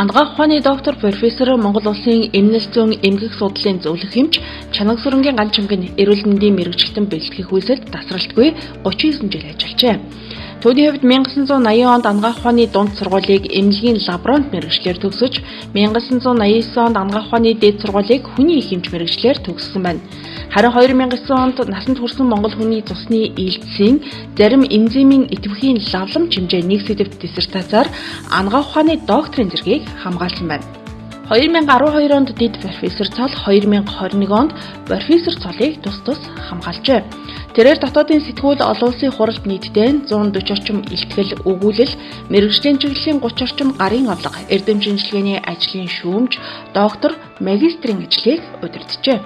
Анагаах ухааны доктор, профессор, Монгол Улсын эмнэл зүйн эмгэг судлалын зөвлөх эмч Чанаг сүрэнгийн ган чимгэн эрүүл мэндийн мэргэжилтэн бэлтгэх үйлсэд тасралтгүй 39 жил ажиллажээ. Түүний хувьд 1980 онд анагаах ухааны дунд сургуулийг эмнэлгийн лаборант мэргэжлээр төгсөж, 1989 онд анагаах ухааны дээд сургуулийг хүний их эмч мэргэжлээр төгссөн байна. Харин 2009 онд насанд хүрсэн монгол хүний цусны элдсийн зарим энзимийн идэвхийн лавламж хэмжээ нэг сэдэвт диссертацаар анагаах ухааны докторийн зэргийг хамгаалсан байна. 2012 онд дэд профессор цол, 2021 онд профессор цолыг тус тус хамгаалжээ. Тэрээр дотоодын сэтгүүл олон улсын хуралд нийтдээ 140 орчим илтгэл өгүүлэл, мэргэжлийн чиглэлийн 30 орчим гарын авлага, эрдэм шинжилгээний ажлын шүүмж, доктор, магистрийн ажлыг удирджээ.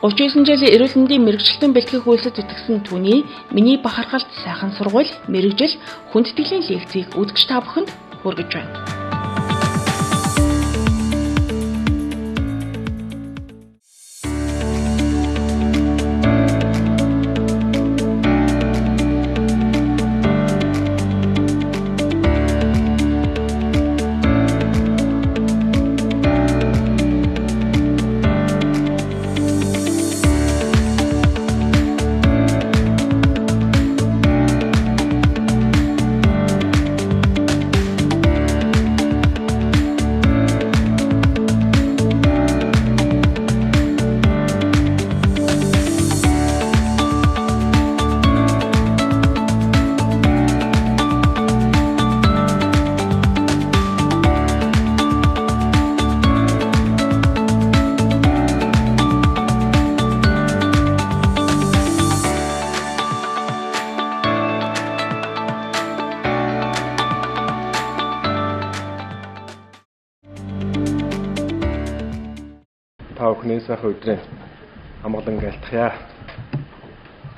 39 жил эрүүл мэндийн мэргэжилтэн бэлтгэх үйлсэд зүтгэсэн түүний "Миний бахархалт сайхан сургууль", мэргэжил, хүндэтгэлийн лекцийг үзэгч та бүхэнд хүргэж байна. Та бүхний сайхан өдрийн амгалан айлтгая.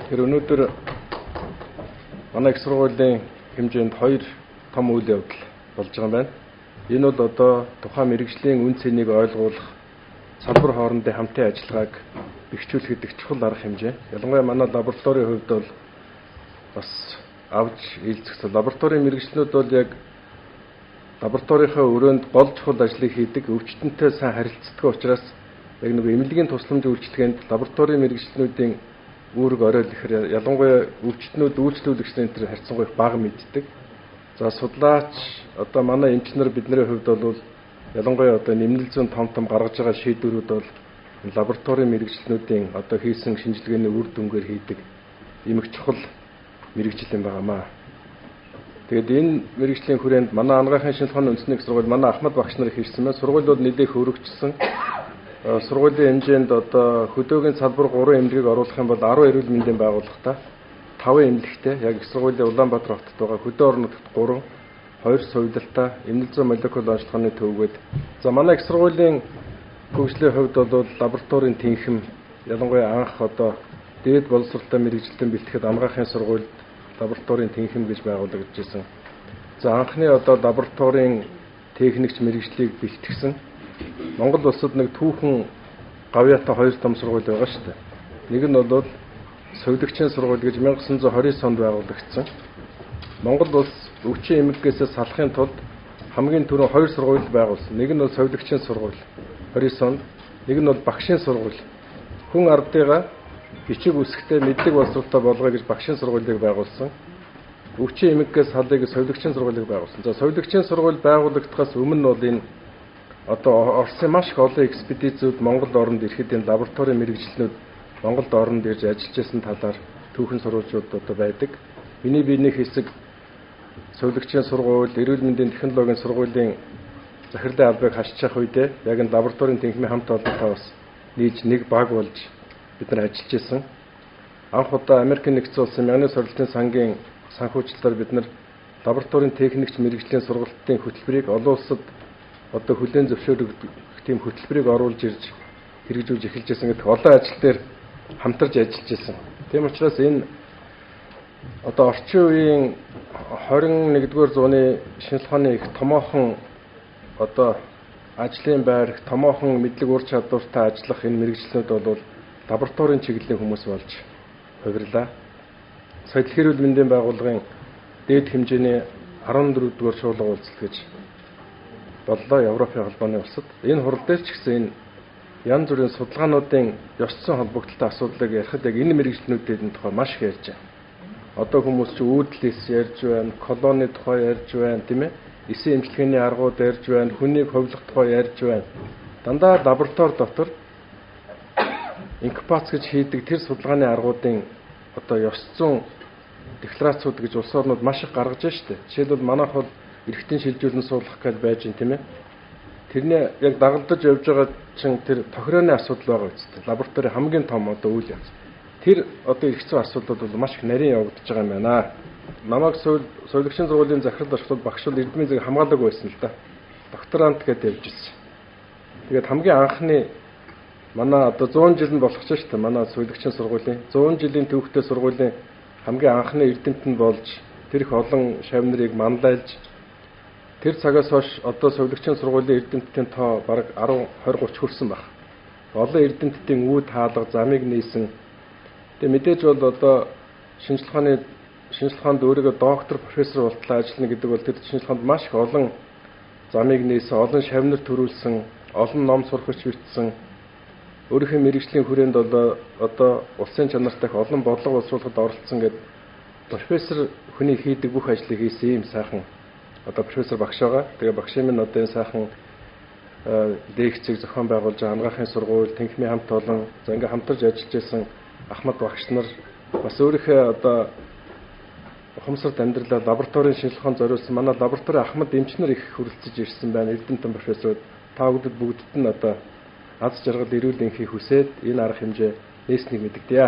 Тэр өнөөдөр манай их сургуулийн хэмжээнд хоёр том үйл явдал болж байгаа юм байна. Энэ бол одоо тухайн мэргэжлийн үн цэнийг ойлгуулах салбар хоорондын хамтын ажиллагааг бэхжүүлэх гэдэг чухал арга хэмжээ. Ялангуяа манай лабораторийн хувьд бол бас авч ээлзэх лабораторийн мэргэжлүүд бол яг лабораторийнхаа өрөөнд гол чухал ажлыг хийдэг, өвчтөнтэй сайн харилцдаг учраас яг нэг эмнэлгийн тусламж үйлчилгээнд лабораторийн мэргэжилтнүүдийн үүрэг оройл ихээр ялангуяа өвчтнүүд үйлчлүүлэгчдийн энэ харьцангуй их бага мэддэг. За судлаач одоо манай эмч нар бидний хувьд бол ялангуяа одоо эмнэл зүйн том том гаргаж байгаа шийдвэрүүд бол лабораторийн мэргэжилтнүүдийн одоо хийсэн шинжилгээний үр дүнгээр хийдэг ийм их чухал мэргэжил юм байгаамаа. Тэгээд энэ мэргэжлийн хүрээнд манай анагаахын шинжилгээ ухааны үндэсний их сургууль манай Ахмад багш нар хийсэн байна. Сургууль бол нэлээх өргөжсөн. Сургуулийн хэмжээнд одоо хөдөөгийн салбар 3 эмнэлгийг оруулах юм бол 10 эрүүл мэндийн байгууллагатай 5 эмнэлэгтэй яг их сургуулийн Улаанбаатар хотод байгаа хөдөө орон нутагт 3, 2 сувилалтай эмнэл зүйн молекул онцлогооны төвгөөд. За манай их сургуулийн хөгжлийн хувьд бол лабораторийн тэнхэм ялангуяа анх одоо дээд боловсролтой мэргэжилтэн бэлтгэхэд анагаахын сургуульд лабораторийн тэнхэм гэж байгуулагдажсэн. За анхны одоо лабораторийн техникч мэргэжлийг бэлтгэсэн. Монгол улсад нэг түүхэн гавьяатай хоёр том сургууль байгаа шүү дээ. Нэг нь бол Совилогчийн сургууль гэж 1929 онд байгуулагдсан. Монгол улс өвчин эмгэгээс салахын тулд хамгийн түрүүн хоёр сургууль байгуулсан. Нэг нь бол Совилогчийн сургууль 29 онд, нэг нь бол багшийн сургууль. Хүн ардыгаа бичиг үсгтэй мэдлэг боловсролтой болгоё гэж багшийн сургуулийг байгуулсан. Өвчин эмгэгээс салъя гэж Совилогчийн сургуулийг байгуулсан. За Совилогчийн сургууль байгуулагдахаас өмнө бол энэ одоо Оросын маш их олон экспедициуд Монгол оронд ирэхэд энэ лабораторийн мэргэжилтнүүд Монголд оронд ирж ажиллаж байсан талаар түүхэн сурвалжууд одоо байдаг. Миний биений хэсэг Совилогчийн сургууль, эрүүл мэндийн технологийн сургуулийн захирлын албыг хашчих үедээ яг энэ лабораторийн тэнхимийн хамт олонтой бас нийж нэг баг болж бид нар ажиллаж байсан. Анх удаа Америкийн нэгдсэн улсын мянганы сорилтын сангийн санхүүжилтээр бид нар лабораторийн техникч мэргэжлийн сургалтын хөтөлбөрийг олон улсад одоо хүлээн зөвшөөрөгдөх тийм хөтөлбөрийг оруулж ирж хэрэгжүүлж эхэлж байсан гэдэг олон ажил дээр хамтарч ажиллаж байсан. Тийм учраас энэ одоо орчин үеийн 21-р зууны шинжилгээ ухааны их томоохон одоо ажлын байр, их томоохон мэдлэг ур чадвартай ажиллах энэ мэргэжилтнүүд бол лабораторийн чиглэлийн хүмүүс болж хувирлаа. Сая дэлхийн эрүүл мэндийн байгууллагын дээд хэмжээний 14-р чуулга уулзалт гэж боллоо Европын холбооны улсад. Энэ хурал дээр ч гэсэн энэ янз бүрийн судалгаануудын ёс зүйн холбогдлолтой асуудлыг ярихад яг энэ мэргэжилтнүүдийн тухай маш их ярьж байна. Одоо хүмүүс чи үүдэл эс ярьж байна, колони тухай ярьж байна, тийм ээ? Эсийн эмчилгээний аргууд ярьж байна, хүнийг хувилах тухай ярьж байна. Дандаа лаборатори дотор инкубац гэж хийдэг тэр судалгааны аргуудын одоо ёс зүйн декларацууд гэж улс орнууд маш их гаргаж байна шүү дээ. Жишээлбэл манайх бол эргэтэн шилжүүлэн суулгах гэж байж байна, тийм ээ? Тэрний яг дагалдаж явж байгаа чинь тэр тохирооны асуудал байгаа үстэй. Лаборатори хамгийн том одоо үйл явц. Тэр одоо эрх зүйн асуудлууд бол маш их нарийн явагдаж байгаа юм байна. Намайг сувилагчийн сургуулийн захирал орчлууд багш бол Эрдмийн зэрэг хамгаалаагүй байсан л да. Докторант гэдээ явж ирсэн. Тэгээд хамгийн анхны манай одоо 100 жил нь болох ч шүү дээ. Манай сувилагчийн сургуулийн 100 жилийн төвхтэй сургуулийн хамгийн анхны эрдэмтэн болж тэр их олон шавь нарыг манлайлж тэр цагаас хойш одоо сувилагчийн сургуулийн эрдэмтдийн тоо бараг 10 20 30 хүрсэн баг. Олон эрдэмтдийн үе таалга замыг нээсэн. Тэгээ мэдээж бол одоо шинжлэх ухаанд өөрийгөө доктор, профессор болтлоо ажиллана гэдэг бол тэр шинжлэх ухаанд маш их олон замыг нээсэн, олон шавь нар төрүүлсэн, олон ном сурах бичсэн. Өөрийнхөө мэргэжлийн хүрээнд бол одоо улсын чанартай их олон бодлого боловсруулахад оролцсон гэдэг профессор хүний хийдэг бүх ажлыг хийсэн ийм сайхан одоо профессор багш байгаа. Тэгээ багшийн минь одоо энэ сайхан лекцийг зохион байгуулж анагаахын сургууль, Тэнхимийн хамт олон за ингээ хамтарч ажиллаж байсан Ахмад багш нар бас өөрийнхөө одоо ухамсарт амьдралаа лабораторийн шинжлэх ухаанд зориулсан манай лабораторийн Ахмад эмчнэр их хүрэлцэж ирсэн байна. Эрдэмтэн профессорууд та бүгдэд нь одоо аз жаргал эрүүл энхийг хүсээд энэ арга хэмжээ нээснийг мэдэгдэе.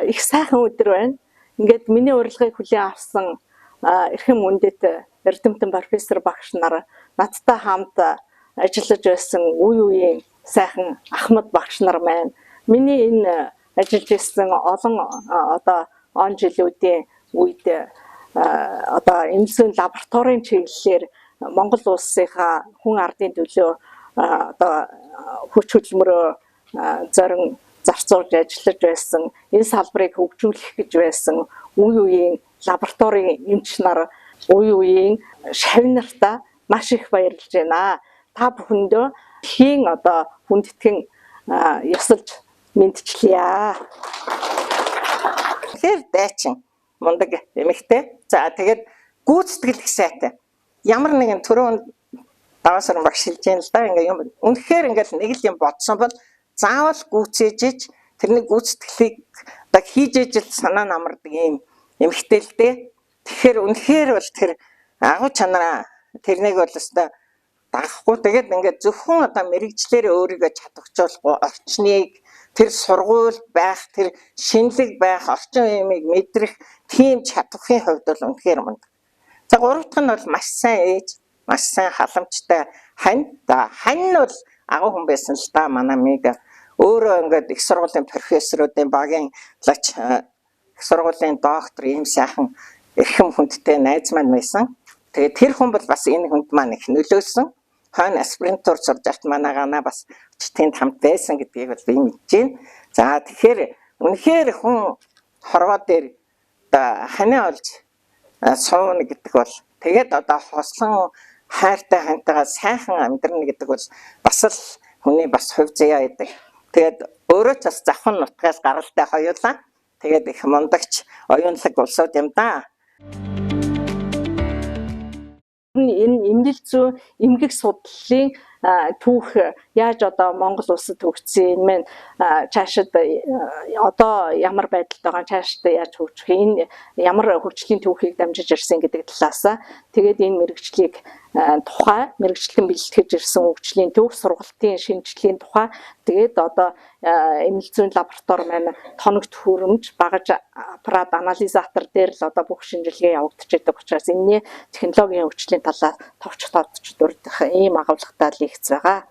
Их сайхан өдөр байна. Ингээд миний урилгыг хүлээн авсан эрхэм үндэт эрдэмтэн профессор багш нар надтай хамт ажиллаж байсан үе үеийн сайхан Ахмад багш нар маань миний энэ ажиллаж байсан олон одоо он жилүүдийн үед одоо эмзэн лабораторийн чиглэлээр Монгол улсынхаа хүн ардын төлөө одоо хүч хөдөлмөрөө зорин зарцуулж ажиллаж байсан, энэ салбарыг хөгжүүлэх гэж байсан үе үеийн лабораторийн эмч нар, үе үеийн шавь нартаа маш их баярлж байна. Та бүхэндээ хийн одоо хүндэтгэн ёсолж мэдчлээ. Тэгэхээр дайчин мундаг эмэгтэй. За тэгээд гүйцэтгэл их сайтай. Ямар нэгэн түрүүн даваасар багш хэлж байна л да. Ингээ юм үнэхээр ингээл нэг л юм бодсон бол заавал гүйцээж ич тэрний гүйцэтгэлийг одоо хийж ижил санаа нь амардаг юм эмэгтэй л дээ. Тэгэхээр үнэхээр бол тэр агуу чанараа тэрнийг бол өстой дагахгүй. Тэгээд ингээд зөвхөн одоо мэрэгчлэрээ өөрийгөө чадварчуулахгүй орчныг тэр сургууль байх, тэр шинэлэг байх, орчин үеийг мэдрэх тийм чадварын хувьд бол үнэхээр мундаг. За гурав дахь нь бол маш сайн ээж, маш сайн халамжтай хань. За хань нь бол агуу хүн байсан л да манай миг. Өөрөө ингээд их сургуулийн профессоруудын багийн лач их сургуулийн доктор ийм сайхан эрхэм хүндтэй найз маань байсан. Тэгээд тэр хүн бол бас энэ хүнд маань их нөлөөлсөн. Хойно аспирантур сурж байхад манай ганаа бас тэнд хамт байсан гэдгийг бол би мэдэж байна. За тэгэхээр үнэхээр хүн хорвоо дээр одоо ханиа олж сууна гэдэг бол тэгээд одоо хослон хайртай хантайгаа сайхан амьдрна гэдэг бол бас л хүний бас хувь заяа гэдэг. Тэгээд өөрөө ч бас завхан нутгаас гаралтай хоёулаа. Тэгээд их мундагч оюунлаг улсууд юм да. Энэ эмнэл зүйн эмгэг судлалын түүх яаж одоо Монгол улсад хөгжсөн энэ мэн цаашид одоо ямар байдалд байгаа, цаашид яаж хөгжих, энэ ямар хөгжлийн түүхийг дамжиж ирсэн гэдэг талаас тэгээд энэ мэргэжлийг тухай мэргэжлэн бэлтгэж ирсэн хөгжлийн түүх, сургалтын шинжилгээний тухай тэгээд одоо эмнэл зүйн лаборатори маань тоног төхөөрөмж, багаж аппарат, анализатор дээр л одоо бүх шинжилгээ явагдаж байдаг учраас энэний технологийн хөгжлийн талаар товч товч дурдах ийм агуулгатай лекц байгаа.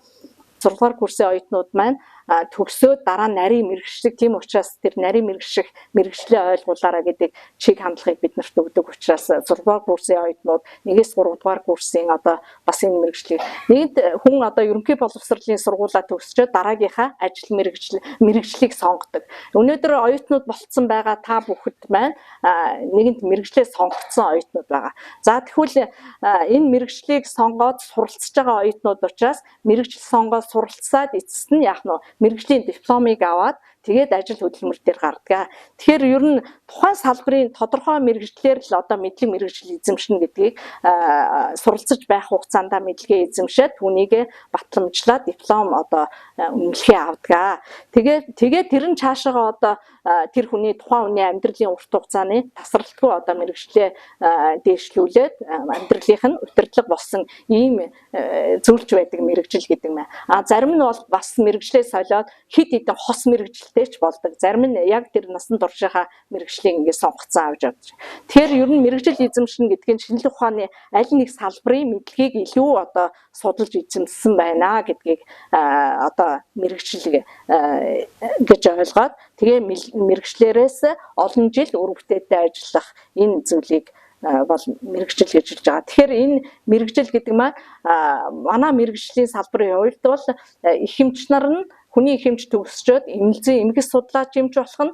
6 дугаар курсын оюутнууд маань төгсөөд дараа нь нарийн мэргэжлэг, тийм учраас тэр нарийн мэргэжих мэргэжлээ ойлгуулаарай гэдэг чиг хандлагыг бид нарт өгдөг учраас 6 дугаар курсын оюутнууд 1-ээс 3 дугаар курсын одоо бас энэ мэргэжлийг нэгэнт хүн одоо ерөнхий боловсролын сургуулаа төгсчөөд дараагийнхаа ажил мэргэжлийг сонгодог. Өнөөдөр оюутнууд болцсон байгаа та бүхэд маань нэгэнт мэргэжлээ сонгогдсон оюутнууд байгаа. За тэгвэл энэ мэргэжлийг сонгоод суралцж байгаа оюутнууд учраас мэргэжил сонгоод суралцсаад эцэст нь яах нь мэргэжлийн дипломыг аваад тэгээд ажил хөдөлмөр дээр гардаг. Тэгэхээр ер нь тухайн салбарын тодорхой мэргэжлээр л одоо мэдлэг мэргэжил эзэмшнэ гэдгийг суралцаж байх хугацаанд мэдлэгээ эзэмшээд түүнийг батламжлаад диплом одоо үнэлгээ авдаг. Тэгээд тэр нь цаашаага одоо тэр хүний тухайн хүний амьдралын урт хугацааны тасралтгүй одоо мэргэжлээ дээшлүүлээд амьдралынх нь удирдлага болсон ийм зүйлж байдаг мэргэжил гэдэг юм. А зарим нь бол бас мэргэжлээ солиод хэд хэдэн хос мэргэжилтэй ч болдог. Зарим нь яг тэр насан туршийнхаа мэргэжлийг ингээд сонгоцсон авч явдаг. Тэгэхээр ер нь мэргэжил эзэмшнэ гэдэг нь шинжлэх ухааны аль нэг салбарын мэдлэгийг илүү одоо судалж эзэмшсэн байна гэдгийг одоо мэргэжил гэж ойлгоод тэгээ мэргэжлээрээс олон жил үр бүтээлтэй ажиллах энэ зүйлийг бол мэргэжил гэж хэлж байгаа. Тэгэхээр энэ мэргэжил гэдэг маань манай мэргэжлийн салбарын хувьд бол их эмч нар нь хүний их эмч төгсчөөд эмнэлзэн эмгэг судлаач эмч болох нь,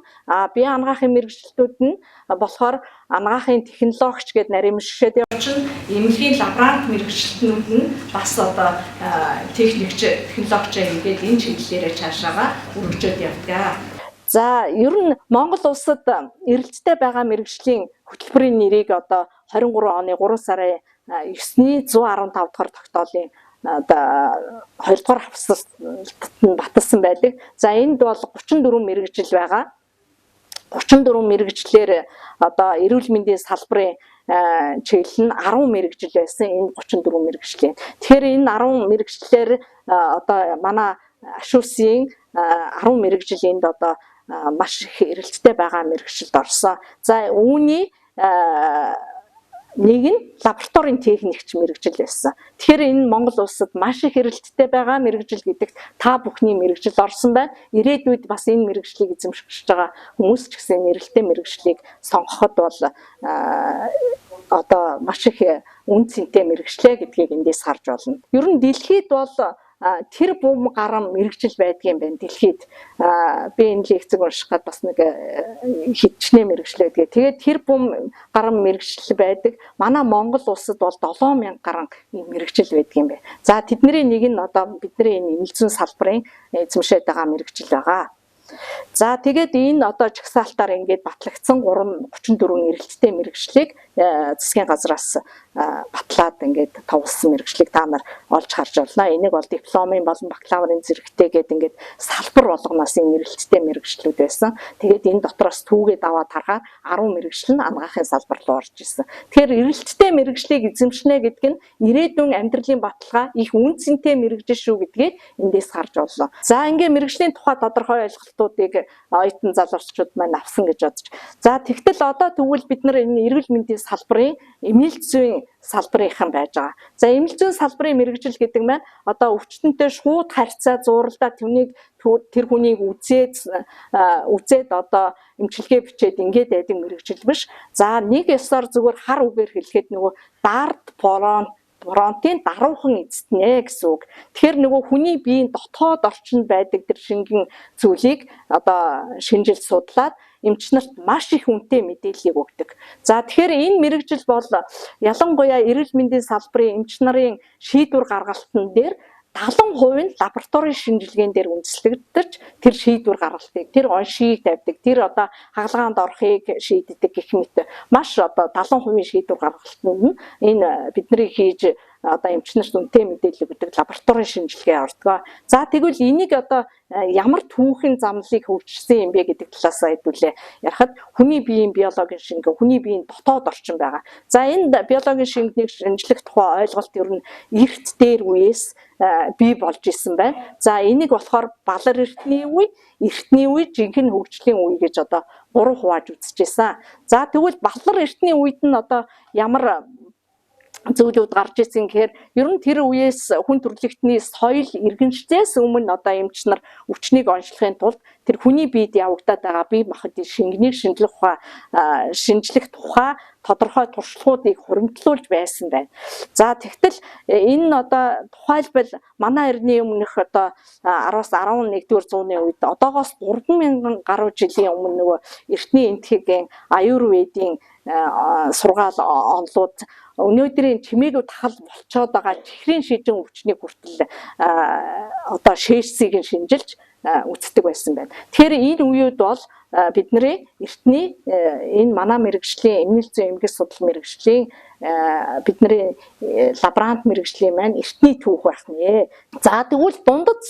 бие анагаахын мэргэжилтүүд нь болохоор анагаахын технологич гээд нарийн мэргэжлээд явчихна. Эмнэлгийн лаборант мэргэжилтнүүд нь бас одоо техникч, технологич ингээд энэ чиглэлээрээ цаашаага өргөжөөд явдаг. За ер нь Монгол улсад эрэлттэй байгаа мэргэжлийн хөтөлбөрийн нэрийг одоо 23 оны 3 сарын 9-ний 115 дахь тогтоолын одоо 2 дугаар хавсалтад нь баталсан байдаг. За энд бол 34 мэргэжил байгаа. 34 мэргэжлээр одоо эрүүл мэндийн салбарын чиглэл нь 10 мэргэжил байсан энэ 34 мэргэжлийн. Тэгэхээр энэ 10 мэргэжлээр одоо манай Ашуусын 10 мэргэжил энд одоо маш их эрэлттэй байгаа мэргэжилд орсон. За үүний нэг нь лабораторийн техникч мэргэжил байсан. Тэгэхээр энэ Монгол улсад маш их эрэлттэй байгаа мэргэжил гэдэгт та бүхний мэргэжил орсон байна. Ирээдүйд бас энэ мэргэжлийг эзэмшиж байгаа хүмүүс ч гэсэн эрэлттэй мэргэжлийг сонгоход бол одоо маш их үн цэнтэй мэргэжлээ гэдгийг эндээс харж байна. Ер нь дэлхийд бол тэр бум гарам мэргэжил байдгийн байна дэлхийд. Би энэ лекцийг унших гад бас нэг хичнээн мэргэжил байдаг. Тэгээд тэр бум гарам мэргэжил байдаг. Манай Монгол улсад бол 7000 гаруй мэргэжил байдгийн байна. За тэдний нэг нь одоо бидний энэ эмнэлзүйн салбарын эзэмшээд байгаа мэргэжил байгаа. За тэгээд энэ одоо жагсаалтаар ингээд батлагдсан 334 эрэлттэй мэргэжлийг засгийн газраас батлаад ингээд товлсон мэргэжлийг та нар олж харж байна. Энийг бол дипломын болон бакалаврын зэрэгтэй гээд ингээд салбар болгоноос энэ эрэлттэй мэргэжлүүд байсан. Тэгээд энэ дотроос түүгээд аваад харахаар 10 мэргэжил нь анагаахын салбар руу орж ирсэн. Тэгэхээр эрэлттэй мэргэжлийг эзэмшнэ гэдэг нь ирээдүйн амьдралын баталгаа их үн цэнтэй мэргэжил шүү гэдгийг эндээс харж боллоо. За ингээд мэргэжлийн тухай тодорхой ойлголтуудыг оюутан залуучууд маань авсан гэж бодож. За тэгтэл одоо тэгвэл бид нар энэ эрүүл мэндийн салбарын эмнэлт зүйн салбарынхан байж байгаа. За эмнэлт зүйн салбарын мэргэжил гэдэг маань одоо өвчтөнтэй шууд харьцаа зуралдаа түүнийг тэр хүнийг үзээд одоо эмчилгээ бичээд ингээд байдаг мэргэжил биш. За нэг ёсоор зүгээр хар үгээр хэлэхэд нөгөө дард фронтын даруухан эзэднэ гэсэн үг. Тэгэхээр нөгөө хүний биеийн дотоод орчинд байдаг тэр шингэн зүйлийг одоо шинжилж судлаад эмч нарт маш их үнэтэй мэдээллийг өгдөг. За тэгэхээр энэ мэргэжил бол ялангуяа эрүүл мэндийн салбарын эмч нарын шийдвэр гаргалтан дээр 70% нь лабораторийн шинжилгээнд дээр үндэслэгдэж тэр шийдвэр гаргалтыг, тэр оншийг тавьдаг, тэр одоо хагалгаанд орохыг шийддэг гэх мэт маш одоо 70% шийдвэр гаргалтанд нь энэ бидний хийж одоо эмч нарт үнэтэй мэдээлэл өгдөг лабораторийн шинжилгээ ордог. За тэгвэл энийг одоо ямар түүхэн замлыг хөгжсөн юм бэ гэдэг талаас хэдүүлээ ярихад хүний биеийн биологийн шингэн, хүний биеийн дотоод орчин байгаа. За энэ биологийн шингэнийг шинжлэх тухай ойлголт ер нь эрт дээр үеэс бий болж исэн байна. За энийг болохоор балар эртний үе, эртний үе, жинхэнэ хөгжлийн үе гэж одоо гурав хувааж үзчихсэн. За тэгвэл балар эртний үед нь одоо ямар Зүйлүүд гарч ирсэн гэхээр ер нь тэр үеэс хүн төрөлхтний соёл иргэншцээс өмнө одоо эмч нар өвчнийг онцлохын тулд тэр хүний биед явагдаад байгаа бие махбодын шингэнийг шинжлэх тухай тодорхой туршлагуудыг хуримтлуулж байсан байна. За, тэгтэл энэ нь одоо тухайлбал манай эртний өмнөх одоо 10-аас 11-р зууны үед, одоогоос 3000 гаруй жилийн өмнө нөгөө эртний Энэтхэгийн аюурведийн сургаал онолууд өнөөдрийн чимээгүй тахал болчоод байгаа чихрийн шижин өвчнийг хүртэл одоо шээшсийг нь шинжилж үздэг байсан байна. Тэгэхээр энэ үеуд бол бидний эртний энэ манай мэргэжлийн эмнэл зүйн эмгэг судлал мэргэжлийн, бидний лаборант мэргэжлийн маань эртний түүх байх нэ. За, тэгвэл дундад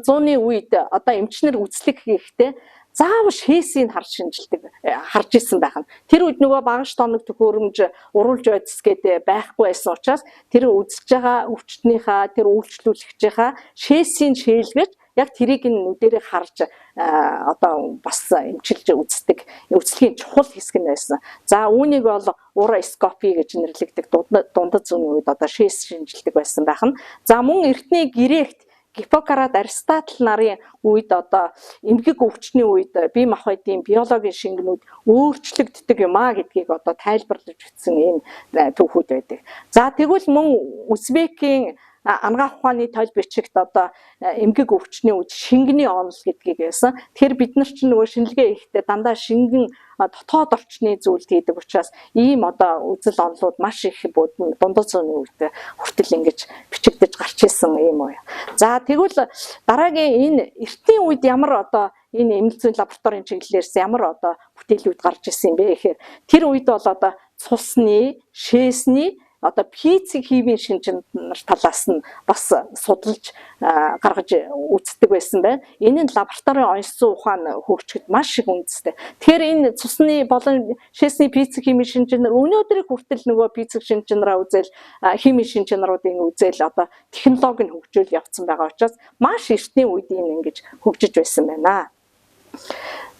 зууны үед одоо эмчнэр үзлэг хийхдээ заавал шээсийг харж шинжилдэг, харж исэн байх нь. Тэр үед нөгөө багаж тоног төхөөрөмж, уруулж ойдс гэдэг байхгүй байсан учраас тэр үзэж байгаа өвчтнийхаа, тэр үйлчлүүлэгчийнхаа шээсийг шээлгэж, яг тэрийг нь нүдэрээ харж одоо бас эмчилж үздэг үзлэгийн чухал хэсэг нь байсан. За, үүнийг бол уроскопи гэж нэрлэгдэг, дундад зүүн үед одоо шээс шинжилдэг байсан байх нь. За, мөн эртний Грект Гиппократ, Аристотель нарын үед одоо эмгэг өвчний үед бие махбодын биологийн шингэнүүд өөрчлөгддөг юм а гэдгийг одоо тайлбарлаж бичсэн ийм түүхүүд байдаг. За, тэгвэл мөн Узбекийн анагаах ухааны толь бичигт одоо эмгэг өвчний үед шингэний онол гэдгийг байсан. Тэгэхээр бид нар чинь нөгөө шинжилгээ хийхдээ дандаа шингэн дотоод орчны зүйлд хийдэг учраас ийм одоо үзэл онолууд маш их дундад зууны үед хүртэл ингэж бичигдэж гарч исэн ийм үе. За, тэгвэл дараагийн энэ эртний үед ямар одоо энэ эмнэл зүйн лабораторийн чиглэлээрс ямар одоо бүтээлүүд гарч исэн юм бэ гэхээр тэр үед бол одоо цусны, шээсний, одоо физик химийн шинж чанар талаас нь бас судалж гаргаж үздэг байсан байна. Энэ нь лабораторийн онцлог ухаан хөгжихэд маш их үндэстэй. Тэгэхээр энэ цусны болон шээсний физик химийн шинж чанар өнөөдрийг хүртэл нөгөө физик шинж чанараа үзэл, химийн шинж чанаруудын үзэл одоо технологи нь хөгжөөл явцсан байгаа учраас маш эртний үед энэ ингэж хөгжиж байсан байна.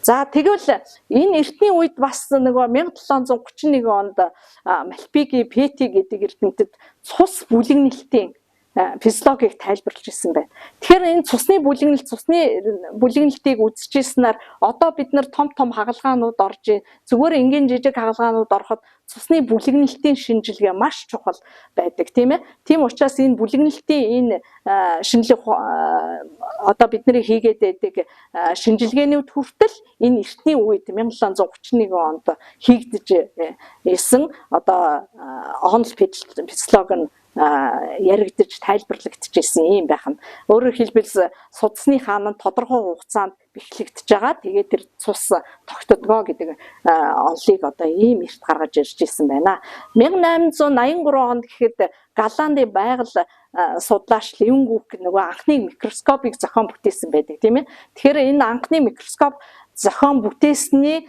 За, тэгвэл энэ эртний үед бас нөгөө 1731 онд Мальпиги Пети гэдэг эрдэмтэд цус бүлэгнэлтийн физиологийг тайлбарлаж ирсэн байна. Тэгэхээр энэ цусны бүлэгнэлт, цусны бүлэгнэлтийг үзчихсэнээр одоо бид нар том том хагалгаанууд орж, зүгээр энгийн жижиг хагалгаанууд ороход цусны бүлэгнэлтийн шинжилгээ маш чухал байдаг, тийм ээ. Тийм учраас энэ бүлэгнэлтийн энэ шинжилгээ одоо бидний хийгээд байдаг шинжилгээнүүд хүртэл энэ эртний үед 1731 онд хийгдэж исэн одоо онол физиологи нь яригдж тайлбарлагдчихсэн юм байх нь. Өөрөөр хэлбэл судасны хаан нь тодорхой хугацаанд бэхлэгдэж байгаа. Тэгээд тэр цус тогтдгоо гэдэг онолыг одоо ийм эрт гаргаж ирж исэн байна. 1883 онд гэхэд Голландын байгаль судлаач Левенгук нөгөө анхны микроскопыг зохион бүтээсэн байдаг, тийм ээ. Тэгэхээр энэ анхны микроскоп зохион бүтээсэн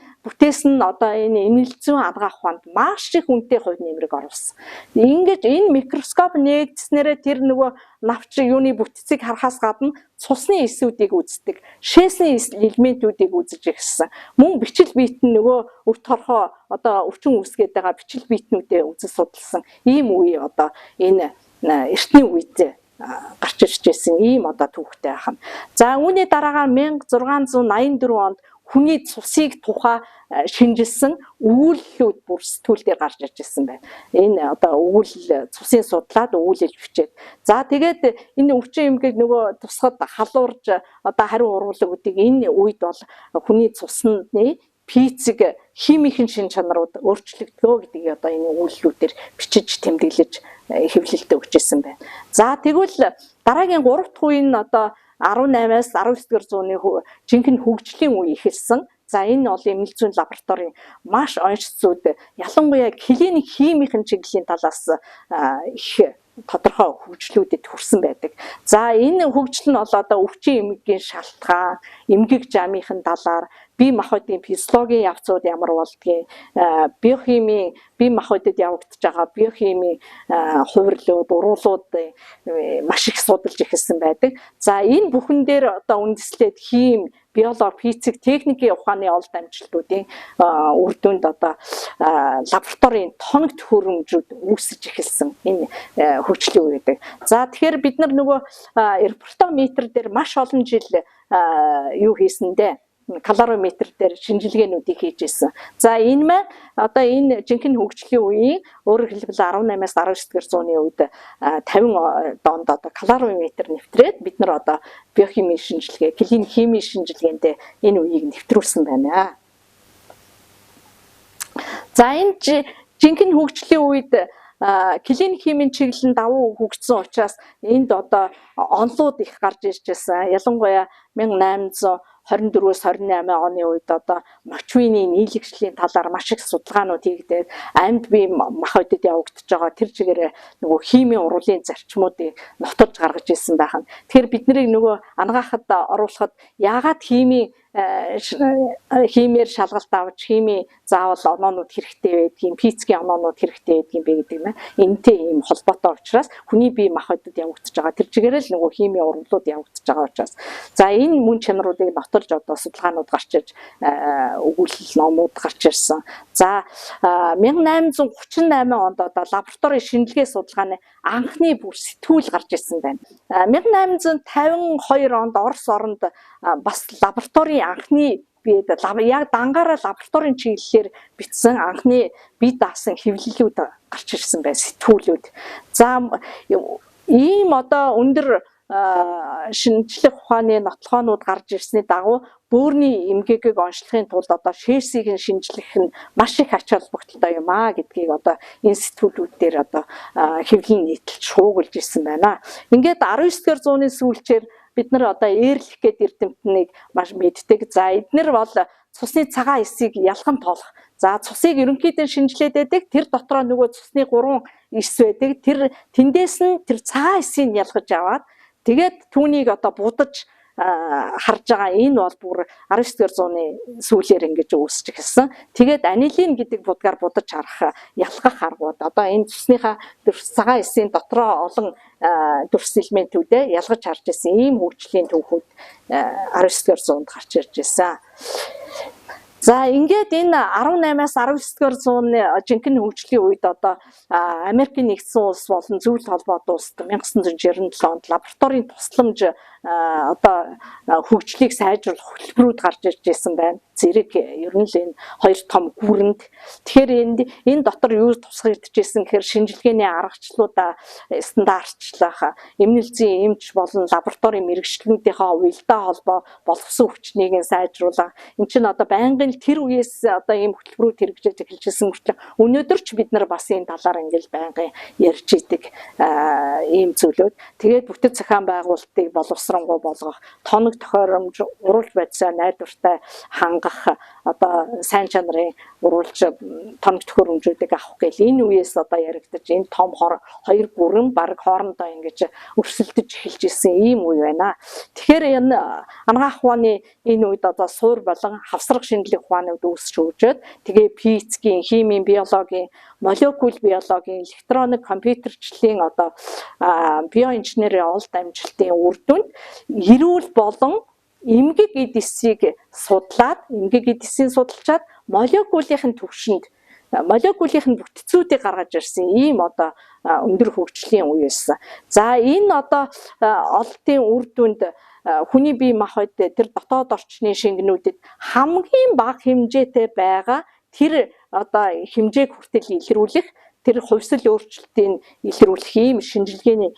нь одоо энэ эмнэл зүйн анагаах ухаанд маш их үнэтэй хувь нэмрийг оруулсан. Ингэж энэ микроскоп нээгдснээрээ тэр нөгөө навч юуны бүтцийг харахаас гадна цусны эсүүдийг үздэг, шээсний элементүүдийг үзэж эхэлсэн. Мөн бичил биет нь нөгөө өт торхоо одоо өвчин үүсгээд байгаа бичил биетнүүдээ үзэж судалсан ийм үе одоо энэ эртний үед гарч ирж байсан ийм одоо түүхтэй байх нь. За, үүний дараагаар 1684 онд хүний цусыг тухай шинжилсэн өгүүллүүд бүр сэтгүүл дээр гарч ирж ирсэн байна. Энэ одоо өгүүлэл цусын судлаад өгүүлэл бичээд. За, тэгээд энэ өвчин эмгэг нөгөө тусгад халуурж одоо хариу уруулгуудыг энэ үед бол хүний цусны физик химийн шин чанарууд өөрчлөгдгөө гэдгийг одоо энэ өгүүллүүдээр бичиж тэмдэглэж хэвлэлдэ өгч ирсэн байна. За, тэгвэл дараагийн 3 дахь үе нь одоо 18-аас 19 дугаар зууны жинхэнэ хөгжлийн үе эхэлсэн. За, энэ бол эмнэл зүйн лабораторийн маш онцгой, ялангуяа клиник химийн чиглэлийн талаас их тодорхой хөгжлүүдэд хүрсэн байдаг. За, энэ хөгжил нь бол одоо өвчин эмгэгийн шалтгаан, эмгэг замынхын талаар, бие махбодын физиологийн явцууд ямар болдгийг, биохимийн бие махбодод явагдаж байгаа биохимийн хувирлууд, уруулууд маш их судалж эхэлсэн байдаг. За, энэ бүхэн дээр одоо үндэслээд хим, Биологи, физик, техникийн ухааны олд амжилтуудын үр дүнд одоо лабораторийн тоног төхөөрөмжүүд үүсэж эхэлсэн энэ хөгжлийн үе гэдэг. За, тэгэхээр бид нар нөгөө рефрактометр дээр маш олон жил юу хийсэндээ, колориметр дээр шинжилгээнүүдийг хийж исэн. За, энэ маань одоо энэ жинхэнэ хөгжлийн үеийн, өөрөөр хэлбэл, 18-аас 19 дэх зууны үед, 50 донд одоо колориметр нэвтрээд бид нар одоо биохимийн шинжилгээ, клиник химийн шинжилгээнд энэ үеийг нэвтрүүлсэн байна. За, энэ жинхэнэ хөгжлийн үед клиник химийн чиглэл нь давуу хөгжсөн учраас энд одоо онолууд их гарч ирж байсан. Ялангуяа 1824-өөс 28 оны үед одоо мочвины нийлэгчлийн талаар маш их судалгаанууд хийгдээд, амьд бие махбодод явагдаж байгаа тэр чигээрээ нөгөө химийн уруулын зарчмуудыг нотолж гаргаж ирсэн байх нь. Тэгэхээр бид нарыг нөгөө анагаахад оруулахад яагаад химиэр шалгалт авч, химийн заавал оноонууд хэрэгтэй байдгийг, физикийн оноонууд хэрэгтэй байдгийг бэ гэдэг нь энэтэй ийм холбоотой учраас, хүний бие махбодод явагдаж байгаа тэр чигээрээ л нөгөө химийн урвалууд явагдаж байгаа учраас, за, энэ мөн чанаруудыг нотолж одоо судалгаанууд гарч ирж, өгүүлэл номууд гарч ирсэн. За, 1838 онд одоо лабораторийн шинжилгээ судалгааны анхны бүр сэтгүүл гарч ирсэн байна. 1852 онд Орос оронд бас лабораторийн анхны бид яг дангаараа лабораторийн чиглэлээр бичсэн анхны бие даасан хэвлэлүүд гарч ирсэн байна, сэтгүүлүүд. За, ийм одоо өндөр шинжлэх ухааны нотлохоонууд гарч ирсний дагуу бөөрийн эмгэгийг онцлохын тулд одоо шээсийг нь шинжлэх нь маш их ач холбогдолтой юм аа гэдгийг одоо энэ сэтгүүлүүд дээр одоо хэвлэл нийтлж шуугилж ирсэн байна. Ингээд 19 дугаар зууны сүүлчээр бид нар одоо Эрлих гээд эрдэмтнийг маш мэддэг. За, эднэр бол цусны цагаан эсийг ялхан тоолох. За, цусыг ерөнхийдөө шинжилээд байдаг. Тэр дотроо нөгөө цусны 3 эс байдаг. Тэр тэндээс нь тэр цагаан эсийг ялгаж аваад, тэгээд түүнийг одоо будаж харж байгаа. Энэ бол бүр 19 дугаар зууны сүүлээр ингэж үүсэж эхэлсэн. Тэгээд анилин гэдэг будгаар будаж харах, ялгах аргууд одоо энэ цусныхаа дүрс, цагаан эсийн дотроо олон дүрс элементүүдээ ялгаж харж ирсэн ийм хөгжлийн түүхүүд 19 дугаар зуунд гарч ирж байсан. За, ингээд энэ 18-аас 19 дугаар зууны жинхэнэ хөгжлийн үед одоо Америкийн нэгдсэн улс болон Зөвлөлт холбоот улсад 1997 онд лабораторийн тусламж одоо хөгжлийг сайжруулах хөтөлбөрүүд гарч ирж байсан байна. Зэрэг ер нь л энэ хоёр том гүрэнд. Тэгэхээр энд энэ дотор юу тусгагдж ирсэн гэхээр шинжилгээний аргачлалуудаа стандартчлах, эмнэлзийн эмч болон лабораторийн мэргэжлүүдийнхээ уялдаа холбоо, боловсон хүчнийг нь сайжруулах. Энд чинь одоо байнгын тэр үеэс одоо ийм хөтөлбөрүүд хэрэгжиж эхэлж ирсэн мөртлөө өнөөдөр ч бид нар бас энэ талаар ингээл байнгын ярьж идэг ийм зүйлүүд. Тэгээд бүтэц зохион байгуулалтыг боловсронгуй болгох, тоног төхөөрөмж, уруулж бодисоо найдвартай хангах, одоо сайн чанарын уруулж тоног төхөөрөмжүүдийг авах гээл энэ үеэс одоо яригдаж, энэ том хор хоёр гүрэн баг хоорондоо ингэж өрсөлдөж эхэлж ирсэн ийм үе байна. Тэгэхээр энэ анагаах ухааны энэ үед одоо суур болон хавсрах шинжлэх ухаанууд үүсч хөгжөөд, тэгээ физикийн, химийн, биологийн, молекул биологийн, электроник, компьютерчлэлийн, одоо биоинженерийн олд амжилтын үр дүнд эрүүл болон эмгэг эд эсийг судлаад, эмгэг эд эсийг судалчаад молекулын түвшинд молекулын бүтцүүдийг гаргаж ирсэн ийм одоо өндөр хөгжлийн үе байсан. За, энэ одоо олдын үр дүнд хүний бие махбод тэр дотоод орчны шингэнүүдэд хамгийн бага хэмжээтэй байгаа тэр одоо хэмжээг хүртэл илрүүлэх, тэр хувьсал өөрчлөлтийг илрүүлэх ийм шинжилгээний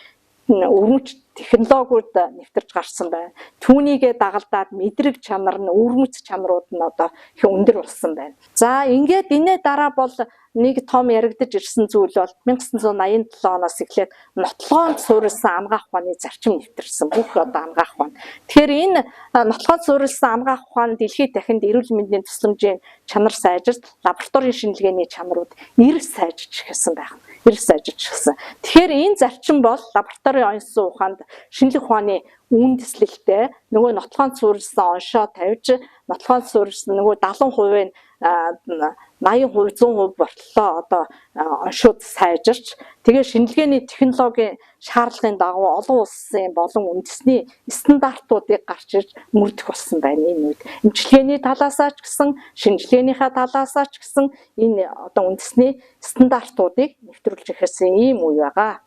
өргөмж технологиуд нэвтэрч гарсан байна. Түүнийгээ дагалдаад мэдрэг чанар нь, өвөрмөц чанарууд нь одоо их өндөр болсон байна. За, ингээд энэ дараа бол нэг том яригдаж ирсэн зүйл бол 1987 оноос эхлээд нотлогоонд суурилсан анагаах ухааны зарчим нэвтэрсэн. Бүх одоо анагаах ухаан. Тэгэхээр энэ нотлогоонд суурилсан анагаах ухаан дэлхийд дахинд эрүүл мэндийн тусламжийн чанар сайжирч, лабораторийн шинжилгээний чанарууд эрс сайжирч эхэлсэн байх. Эрс сайжирч эхэлсэн. Тэгэхээр энэ зарчим бол лабораторийн оёнсон ухаанд шинжлэх ухааны үндэслэлтэй нөгөө нотлогоонд суурилсан оншоо тавьж, нотлогоонд суурилсан нөгөө 70% нь 80%, 100% болтлоо одоо оншууд сайжирч, тэгээ шинжилгээний технологийн шаардлагын дагуу олон улсын болон үндэсний стандартуудыг гарч ирж мөрдөх болсон байна энэ үед. Эмчилгээний талаасаа ч гэсэн, шинжилгээнийхээ талаасаа ч гэсэн энэ одоо үндэсний стандартуудыг нэвтрүүлж эхэлсэн ийм үе байгаа.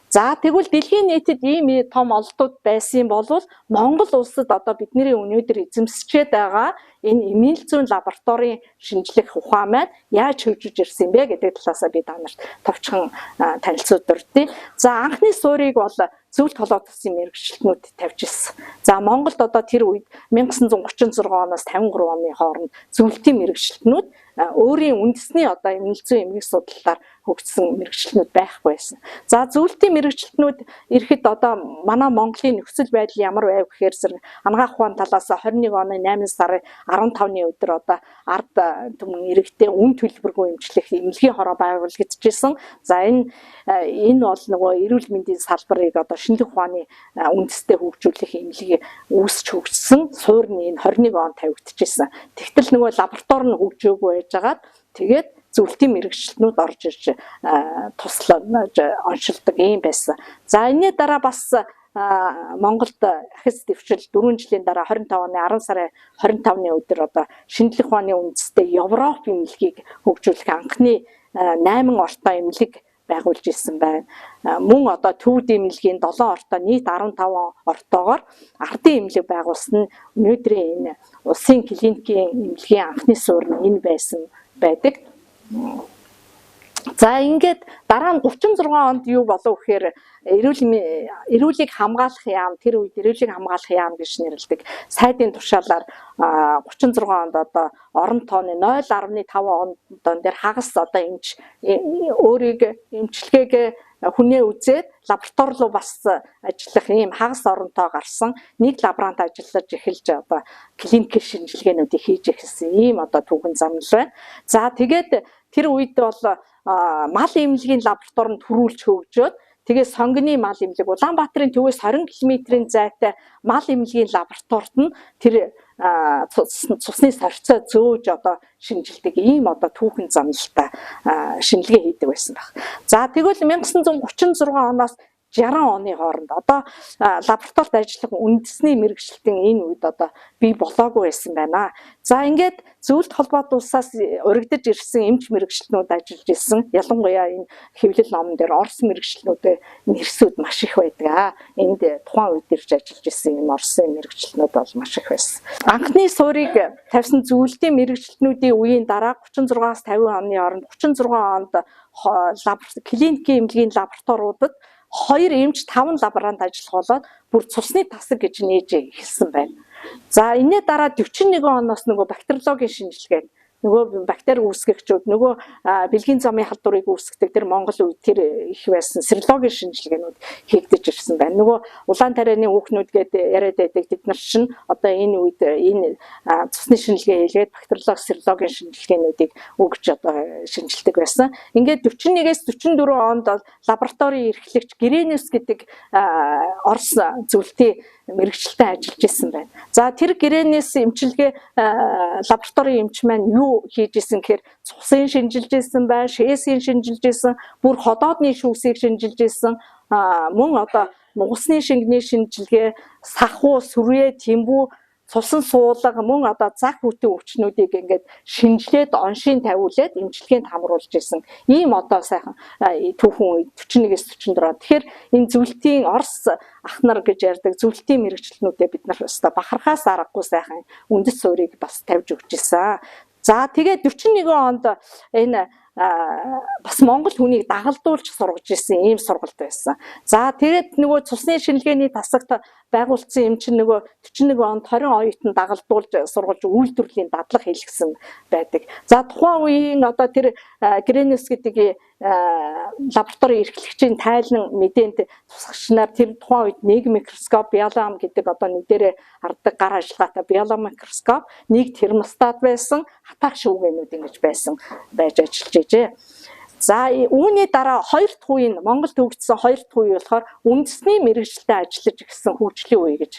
За, тэгвэл дэлхийн нийтэд ийм том олдууд байсан бол Монгол улсад одоо бидний өнөөдөр эзэмсчээд байгаа энэ эмнэлэг зүйн лабораторийн шинжлэх ухаан маань яаж хөгжиж ирсэн бэ гэдэг талаасаа би та нарт товчхон танилцуулж дурдъя. За, анхны суурийг бол зөвлөлт холбоот улсын мэргэжилтнүүд тавьж ирсэн. За, Монголд одоо тэр үед 1936 оноос 53 оны хооронд зөвлөлтийн мэргэжилтнүүд өөрийн үндэсний одоо эмнэлэг зүйн эмгэг судлалаар хөгжсөн мэргэжилтнүүд байхгүй байсан. За, зөвлөлтийн мэргэжилтнүүд ирэхэд одоо манай Монголын нөхцөл байдал ямар байв гэхээр зэрэг анагаах ухаан талаас 21 оны 8 сарын 15-ны өдөр одоо ард түмэн иргэдээ үн төлбөргүй эмчлэх эмнэлгийн хороо байгуулагдчихсэн. За, энэ бол нөгөө эрүүл мэндийн салбарыг одоо шинжлэх ухааны үндэстэй хөгжүүлэх эмнэлгийг үүсч хөгжсөн суурь нь энэ 21 он тавигдчихсэн. Тэгтэл нөгөө лаборатори нь хөгжөөгүй байжгаад, тэгээд зөвлөлтийн мэргэжилтнүүд орж ирж туслаж оншилдог юм байсан. За, энэний дараа бас Монголд ахис дэвшил 4 жилийн дараа 25 оны 10 сарын 25-ны өдөр одоо шинжлэх ухааны үндэстэй Европ эмнэлгийг хөгжүүлэх анхны 8 ортой эмнэлэг байгуулж ирсэн байна. Мөн одоо төвд эмнэлгийн 7 ортой, нийт 15 ортоогоор ардын эмнэлэг байгуулсан нь өнөөдрийн энэ улсын клиникийн эмнэлгийн анхны суурь нь энэ байсан байдаг. За, ингээд дараа нь 36 онд юу болов гэхээр эрүүлийг хамгаалах яам, тэр үед эрүүлийг хамгаалах яам гэж нэрлэдэг. Сайдын тушаалаар 36 онд одоо орон тооны 0.5 он дээр хагас одоо эмч өөрийг эмчилгээг хүнээ үзээд лаборатори руу бас ажиллах ийм хагас оронтой гарсан, нэг лаборант ажиллаж эхэлж одоо клиник шинжилгээнүүдийг хийж эхэлсэн ийм одоо түүхэн замнал байна. За, тэгээд тэр үед бол мал эмнэлгийн лаборатори нь түрүүлж хөгжөөд, тэгээ сонгоны мал эмнэлэг Улаанбаатарын төвөөс 20 км-ийн зайтай мал эмнэлгийн лабораторид нь тэр цусны сорьцоо зөөж одоо шинжилдэг ийм одоо түүхэн замналтай шинжилгээ хийдэг байсан байх. За, тэгвэл 1936 оноос 60 оны хооронд одоо лабораторид ажиллах үндэсний мэргэжилтэн энэ үед одоо бий болоогүй байсан байна. За, ингээд зөвлөлт холбоот улсаас урагдаж ирсэн эмч мэргэжилтнүүд ажиллаж исэн. Ялангуяа энэ хэвлэл номон дээр Орос мэргэжилтнүүдийн нэрсүүд маш их байдаг. Энд тухайн үед ирж ажиллаж исэн энэ Оросын мэргэжилтнүүд бол маш их байсан. Анхны суурийг тавьсан зөвлөлтийн мэргэжилтнүүдийн үеийн дараа 36-аас 50 оны хооронд, 36 онд клиникийн эмнэлгийн лабораториудад хоёр эмч, таван лаборант ажиллах болоод бүр цусны тасаг гэж нээж эхэлсэн байна. За, энэний дараа 41 оноос нөгөө бактериологийн шинжилгээ, нөгөө бактери үүсгэгчүүд, нөгөө бэлгийн замын халдварыг үүсгэдэг тэр Монгол үед тэр их байсан серологийн шинжилгээнүүд хийгдэж ирсэн байна. Нөгөө улаан тарианы хүүхнүүд гээд яриад байдаг тэд нар чинь одоо энэ үед энэ цусны шинжилгээ хийлгээд бактериолог, серологийн шинжилгээнүүдийг өгч одоо шинжилдэг байсан. Ингээд 41-ээс 44 онд лабораторийн эрхлэгч Гренус гэдэг Орос зөвлөлтийн мэргэжилтэн ажиллаж исэн байна. За, тэр Гренус эмчилгээ лабораторийн эмч маань юу хийж исэн гэхээр цусын шинжилж исэн байна, шээсийн шинжилж исэн, бүр ходоодны шүүсийг шинжилж исэн, мөн одоо нугасны шингэний шинжилгээ, сахуу, сүрээ, тэмбүү, цусан суулга, мөн одоо зак хүтэн өвчнүүдийг ингээд шинжилээд, оншийн тавиулаад эмчилгээнд хамруулж исэн. Ийм одоо сайхан түүхэн үед 41-ээс 44. Тэгэхээр энэ зөвлөлтийн Орос ах нар гэж ярьдаг зөвлөлтийн мэргэжилтнүүдээ бид нар өстой бахархаас аргагүй сайхан үндэс суурийг бас тавьж өгч исэн. За, тэгээд 41 онд энэ бас монгол хүнийг дагалдуулж сургаж исэн ийм сургалт байсан. За, тэгээд нөгөө цусны шинжилгээний тасагт байгуулсан юм чинь нөгөө 41 онд 20 оюутан дагалдуулж сургаж үйлдвэрлэлийн дадлага хийлгэсэн байдаг. За, тухайн үеийн одоо тэр Гренус гэдэг лаборатори эрхлэгчийн тайлан мэдээнд тусгагч нар тэр тухайн үед нэг микроскоп биолом гэдэг одоо нүдэрээ хардаг гар ажиллагаатай биолом микроскоп, нэг термостат байсан, хатаах шүүгэнүүд ингэж байсан байж ажиллаж байжээ. За, үүний дараа хоёр дахь үе нь Монголд хөгжсөн хоёр дахь үе болохоор үндэсний мэргэжилтэд ажиллаж эхэлсэн хөгжлийн үе гэж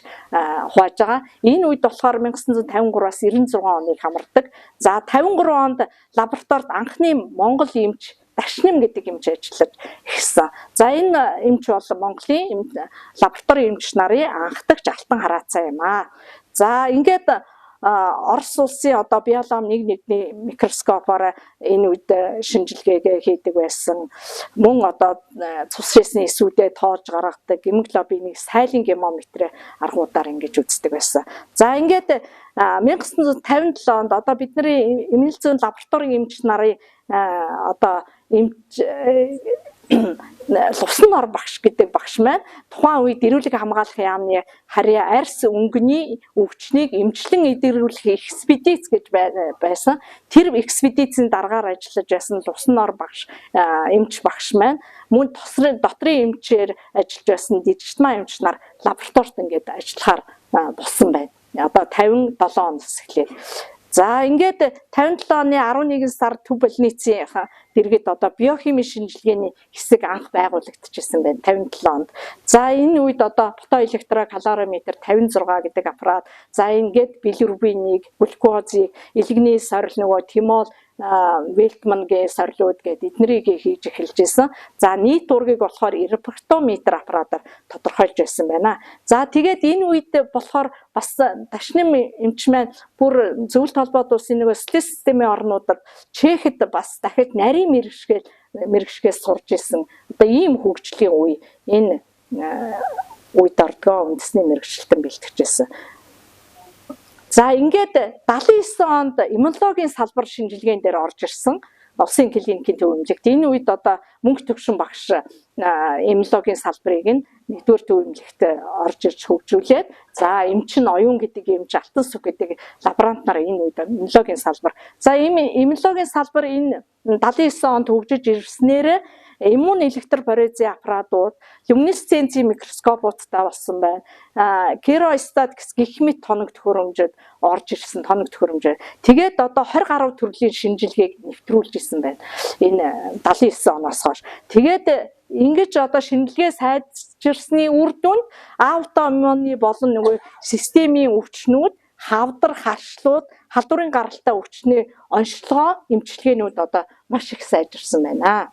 хувааж байгаа. Энэ үед болохоор 1953-аас 96 оныг хамардаг. За, 53 онд лабораторид анхны монгол эмч Дашним гэдэг эмч ажиллаж эхэлсэн. За, энэ эмч бол Монголын лабораторийн эмч нарын анхдагч алтан хараацай юм аа. За, ингээд Орос улсын одоо биолом нэг нэгний микроскопоор энэ үед шинжилгээгээ хийдэг байсан. Мөн одоо цус шээсний эсүүдээ тоож гаргадаг, гемоглобинийг сайлын гемометр аргуудаар ингэж үздэг байсан. За, ингээд 1957 онд одоо бидний эмнэлэг зүйн лабораторийн эмч нарын одоо эмч Лувсан ор багш гэдэг багш маань тухайн үед эрүүлэг хамгаалах яамны харьяа арьс өнгөний өвчнийг эмчлэн эдгэрүүлэх экспедиц гэж байсан. Тэр экспедицийн даргаар ажиллаж байсан Лувсан ор багш, эмч багш маань мөн дотрын эмчээр ажиллаж байсан дижитмаа эмч нар лабораторид ингээд ажиллахаар болсон байна. Одоо 57 оноос эхлээд. За, ингээд 57 оны 11 сар төв больницын дэргэд одоо биохимийн шинжилгээний хэсэг анх байгуулагдчихсан байна 57 онд. За, энэ үед одоо фотоэлектрокалориметр 56 гэдэг аппарат, за ингээд билирубинийг, глюкозыг, элэгний сорил, нөгөө тимол, Велтмангийн сорилууд гээд эднэрийг хийж эхэлж байсан. За, нийт ургийг болохоор рефрактометр аппаратаар тодорхойлж байсан байна. За, тэгээд энэ үед болохоор бас Дашним эмч маань бүр зөвлөлт холбоот улсын нөгөө социалист системийн орнуудад Чехэд бас дахиж нарийн мэргэшгээс сурж исэн. Одоо ийм хөгжлийн үе энэ үед ордгоо үндэсний мэргэжилтэн бэлтгэжсэн. За, ингээд 79 онд иммунологийн салбар шинжилгээн дээр орж ирсэн. Улсын клиникийн төв эмнэлэгт. Энэ үед одоо мөнх төвшин багш иммунологийн салбарыг нь нэгдүгээр төв эмнэлэгт орж ирж хөгжүүлээд, за эмчин оюун гэдэг эмч, Алтан сүх гэдэг лаборант нар энэ үед иммунологийн салбар. За, ийм иммунологийн салбар энэ 79 онд хөгжиж ирснээр иммун электрофорезийн аппаратууд, люминесценцийн микроскопуудтай болсон байна. Керостат гэх мэт тоног төхөөрөмжөд орж ирсэн, тоног төхөөрөмжөд. Тэгээд одоо 20 гаруй төрлийн шинжилгээг нэвтрүүлж исэн байна. Энэ 79 оноос хойш. Тэгээд ингэж одоо шинжилгээ сайжирсны үр дүнд аутоиммуны болон нөгөө системийн өвчнүүд, хавдар, харшлууд, халдварын гаралтай өвчний онцлогоо эмчилгээнүүд одоо маш их сайжирсан байна.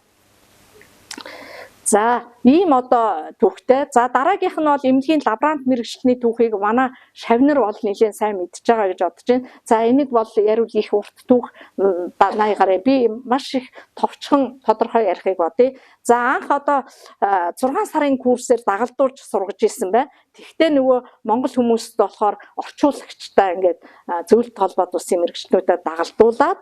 За, ийм одоо түүхтэй. За, дараагийнх нь бол эмнэлгийн лаборант мэргэжилтний түүхийг манай шавнар бол нэлээд сайн мэдж байгаа гэж бодож байна. За, энийг бол яриул их урт түүх 80 гараа би маш их товчхон тодорхой ярихыг бодъё. За, анх одоо 6 сарын курсээр дагалдуулж сургаж исэн байна. Тэгэхдээ нөгөө монгол хүмүүст болохоор орчуулагчтай ингээд зөвлөлт холбоот улсын мэргэжилтнүүдэд дагалдуулаад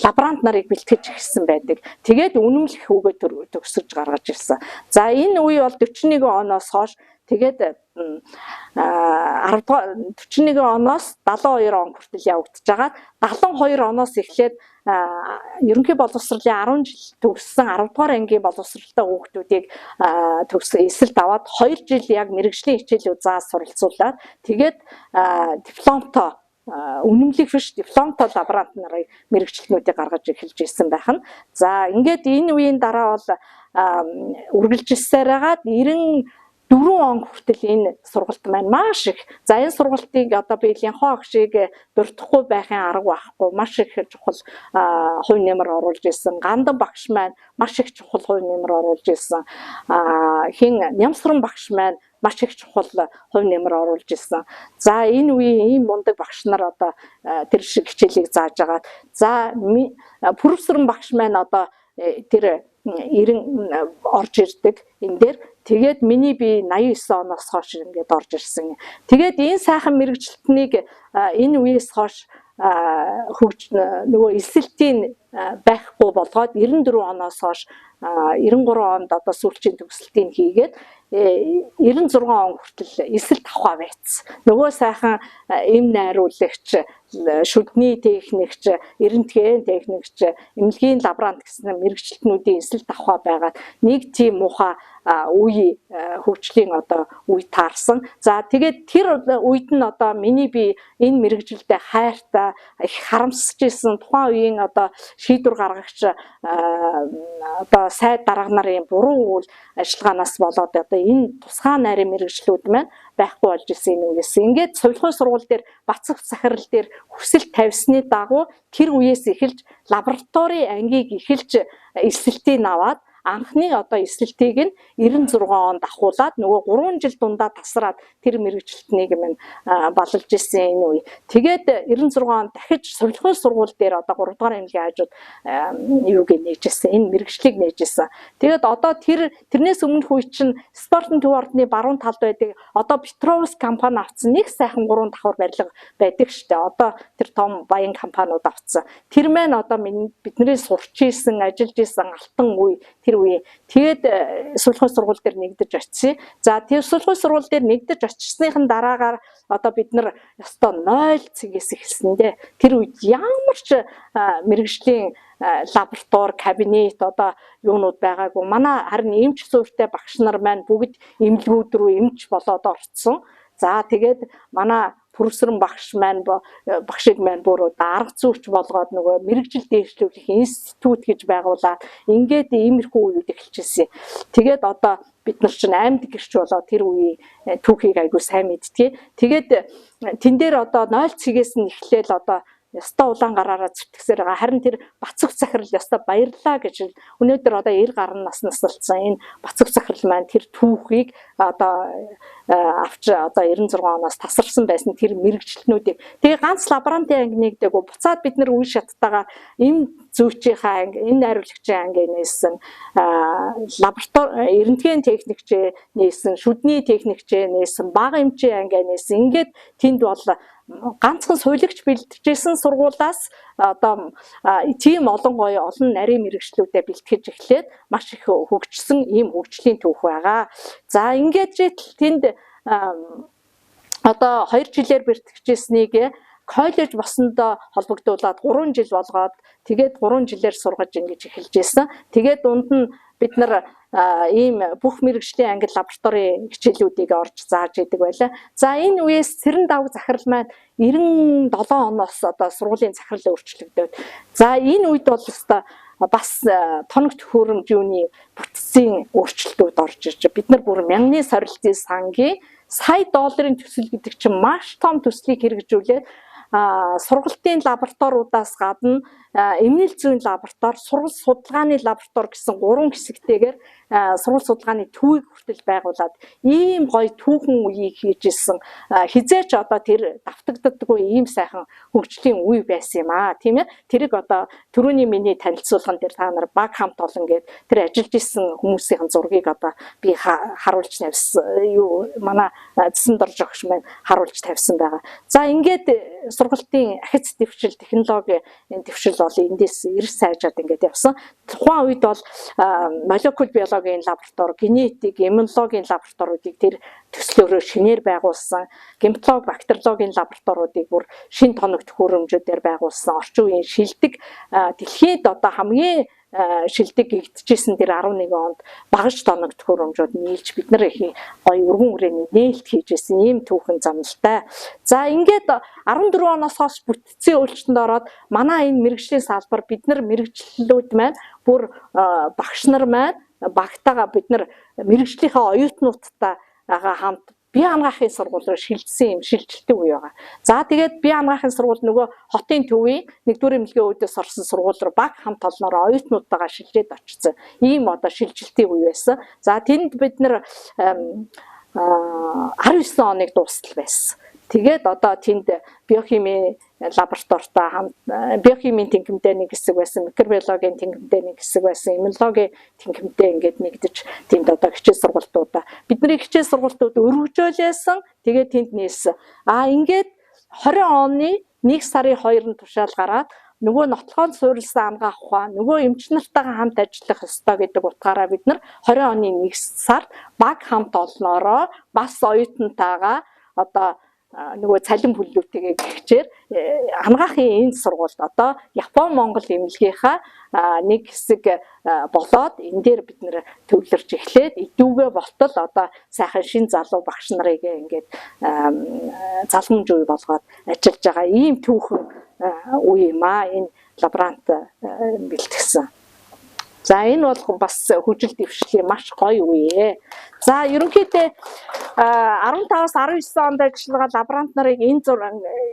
лаборант нарыг бэлтгэж эхэлсэн байдаг. Тэгээд үнэмлэх үгээ төгсөж гаргаж ирсэн. За, энэ үе бол 41 оноос хойш тэгээд 10 дугаар 41 оноос 72 он хүртэл явагдаж байгаа. 72 оноос эхлээд ерөнхий боловсролын 10 жил төгссөн 10 дугаар ангийн боловсролтой хүүхдүүдийг төгссөн эсэлд аваад 2 жил яг мэргэжлийн хичээлүүд заа суралцуулаад, тэгээд дипломтой, үнэмлэх биш, дипломтой лаборант нарыг мэргэжилтнүүдийг гаргаж эхэлж ирсэн байх нь. За, ингээд энэ үеийн дараа бол үргэлжилсээр хагаад 94 он хүртэл энэ сургалт маань маш их. За, энэ сургалтыг одоо би Лянхоо агшийг дурдахгүй байхын арга байхгүй, маш их чухал хувь нэмэр оруулж ирсэн. Гандан багш маань маш их чухал хувь нэмэр оруулж ирсэн. Хин Нямсран багш маань маш их чухал хувь нэмэр оруулж ирсэн. За, энэ үеийн ийм мундаг багш нар одоо тэр шиг хичээлийг зааж байгаа. За, профессор багш маань одоо тэр 90 орж ирдэг энэ дээр. Тэгээд миний би 89 оноос хойш ингээд орж ирсэн. Тэгээд энэ сайхан мэргэжилтнийг энэ үеэс хойш хөгж нөгөө элсэлтийн байхгүй болгоод 94 оноос хойш 93 онд одоо сүүлчийн төгсөлтийг хийгээд 96 он хүртэл элсэлт авахаа байцсан. Нөгөө сайхан эм найруулагч Шүдний техникч, эрентген техникч, эмнэлгийн лаборант гэсэн мэргэжилтнүүдийн эсэл давхаа байгаад нэг тийм муухай үе, хөгжлийн одоо үе таарсан. За, тэгээд тэр үед нь одоо миний би энэ мэргэжилдээ хайртай, их харамсаж исэн. Тухайн үеийн одоо шийдвэр гаргагч одоо сайд дарга нарын буруу үйл ажиллагаанаас болоод одоо энэ тусгай найрын мэргэжлүүд маань байхгүй болж исэн энэ үеэс. Ингээд сувилахын сургууль дээр бацах захирал дээр хүсэл тавьсны дагуу тэр үеэс эхэлж лабораторийн ангийг эхэлж элсэлтийг аваад, анхны одоо эсэлтийг нь 96 онд ахуулаад нөгөө 3 жил дундаа тасраад тэр мэргэжилтнийг минь балалж исэн энэ үе. Тэгээд 96 онд дахиж сувилахын сургууль дээр одоо 3 дугаар эмнэлгийн хажууд юуг нээжсэн, энэ мэргэжлийг нээжсэн. Тэгээд одоо тэрнээс өмнөх үе чинь спортын төв ордны баруун талд байдаг одоо Петровс компани авсан нэг сайхан 3 давхар барилга байдаг штэ. Одоо тэр том баян компаниуд авсан. Тэр маань одоо бидний сурч исэн, ажиллаж исэн алтан үе тэр үе. Тэгээд сувилахын сургууль дээр нэгдэж очив. За, тэр сувилахын сургууль дээр нэгдэж очсныхан дараагаар одоо бид нар ёстой 0 цэгээс эхэлсэн дээ. Тэр үед ямар ч мэргэжлийн лаборатори, кабинет, одоо юунууд байгаагүй. Манай харин эмч суурьтай багш нар маань бүгд эмнэлгүүд рүү эмч болоод орцсон. За, тэгээд манай профессор багш маань, багшиг маань бүр арга зүйч болгоод нөгөө мэргэжил дэвшлүүлэх институт гэж байгуулад ингээд иймэрхүү үеүд эхэлчихсэн. Тэгээд одоо бид нар чинь амьд гэрч болоо тэр үеийн түүхийг айгүй сайн мэддэг. Тэгээд тэн дээр одоо 0 цэгээс нь эхлээл одоо ёстой улаан гараараа зүтгэсээр байгаа. Харин тэр бацах захирал ёстой баярлаа гэж өнөөдөр одоо 90 гаруй нас насалцсан энэ бацах захирал маань тэр түүхийг одоо авч одоо 96 оноос тасарсан байсан тэр мэргэжилтнүүдийг. Тэгээ ганц лаборантын анги нэгдээгүй, буцаад бид нар үе шаттайгаа эм зүйчийнхаа анги, энэ найруулагчийн анги нээсэн, лаборатори рентген техникчээ нээсэн, шүдний техникчээ нээсэн, бага эмчийн анги нээсэн. Ингээд тэнд бол ганцхан сувилагч бэлтжижсэн сургуулаас одоо тийм олон гоё олон нарийн мэргэжлүүдэд бэлтгэж эхлээд маш их хөгжсөн ийм хөгжлийн түүх байгаа. За, ингээд тэнд одоо 2 жилээр бэлтгэжсэнийг коллеж босондоо холбогдуулаад 3 жил болгоод, тэгээд 3 жилээр сургаж ингэж эхэлж байсан. Тэгээд дунд нь бид нар ийм бүх мэргэжлийн анги лабораторийн хичээлүүдийг орж зааж идэг байлаа. За, энэ үеэс Цэрэндавг захирал маань 97 оноос одоо сургуулийн захирал өөрчлөгдөөд. За, энэ үед бол ёстой бас тоног төхөөрөмж юуны бүтцийн өөрчлөлтүүд орж ирж, бид нар бүр мянганы сорилтын сангийн сая долларын төсөл гэдэг чинь маш том төслийг хэрэгжүүлээд, сургалтын лабораториудаас гадна эмнэл зүйн лаборатори, сургалт судалгааны лаборатори гэсэн гурван хэсэгтэйгээр сургалт судалгааны төвийг хүртэл байгуулад ийм гоё түүхэн үеийг хийж исэн. Хэзээ ч одоо тэр давтагддаггүй ийм сайхан хөгжлийн үе байсан юм аа, тийм ээ. Тэрийг одоо түрүүний миний танилцуулган дээр та нар баг хамт олон гээд тэр ажиллаж исэн хүмүүсийн зургийг одоо би харуулж тавьсан, юу, манай Цэсэн дорж огш маань харуулж тавьсан байгаа. За, ингээд сургалтын ахиц дэвшил, технологи дэвшил бол эндээс эрс сайжраад ингээд явсан. Тухайн үед бол молекул биологийн лаборатори, генетик, иммунологийн лабораториудыг тэр төслөөрөө шинээр байгуулсан. Гематолог, бактериологийн лабораториудыг бүр шин тоног төхөөрөмжүүдээр байгуулсан. Орчин үеийн шилдэг, дэлхийд одоо хамгийн шилдэг гэгдэжсэн тэр 11 онд багаж тоног төхөөрөмжүүд нийлж бид нар их гоё өргөн хүрээний нээлт хийж исэн ийм түүхэн замналтай. За, ингээд 14 оноос хойш бүтцийн өөрчлөлтөнд ороод манай энэ мэргэжлийн салбар, бид нар мэргэжлүүд маань бүр багш нар маань багтаага бид нар мэргэжлийнхээ оюутнуудтай хамт бие анагаахын сургууль руу шилжсэн юм шилжилтийн үе байгаа. За, тэгээд бие анагаахын сургууль нөгөө хотын төвийн нэгдүгээр эмнэлгийн үүдээс орсон сургууль руу баг хамт олноороо оюутнуудтайгаа шилжээд очсон. Ийм одоо шилжилтийн үе байсан. За, тэнд бид нар 19 оныг дуустал байсан. Тэгээд одоо тэнд биохимийн лабораторитой хамт биохимийн тэнхимтэй нэг хэсэг байсан, микробиологийн тэнхимтэй нэг хэсэг байсан, иммунологийн тэнхимтэй ингээд нэгдэж тэнд одоо хичээл сургалтуудаа, бидний хичээл сургалтууд өргөжөөлээсэн. Тэгээд тэнд нээсэн. А ингээд 20 оны 1 сарын 2-нд тушаал гараад нөгөө нотлохонд суурилсан анагаах ухаан, нөгөө эмч нартайгаа хамт ажиллах ёстой гэдэг утгаараа бид нар 20 оны 1 сард баг хамт олноороо бас оюутантайгаа одоо Нөгөө цалин бүллүүтэйгээ гихчээр анагаахын энэ сургуульд одоо Япон Монгол эмнэлгийнхаа нэг хэсэг болоод энэ дээр бид нэр төвлөрч эхлээд идүүгээ болтол одоо сайхан шин залуу багш нарыг ингээд залгамж үе болгоод ажиллаж байгаа ийм түүхэн үе юм аа энэ лаборант бэлтгэсэн. За, энэ бол бас хөгжил дэвшлийн маш гоё үе. За, ерөнхийдөө 15-аас 19 онд ажиллагаа лаборант нарыг энэ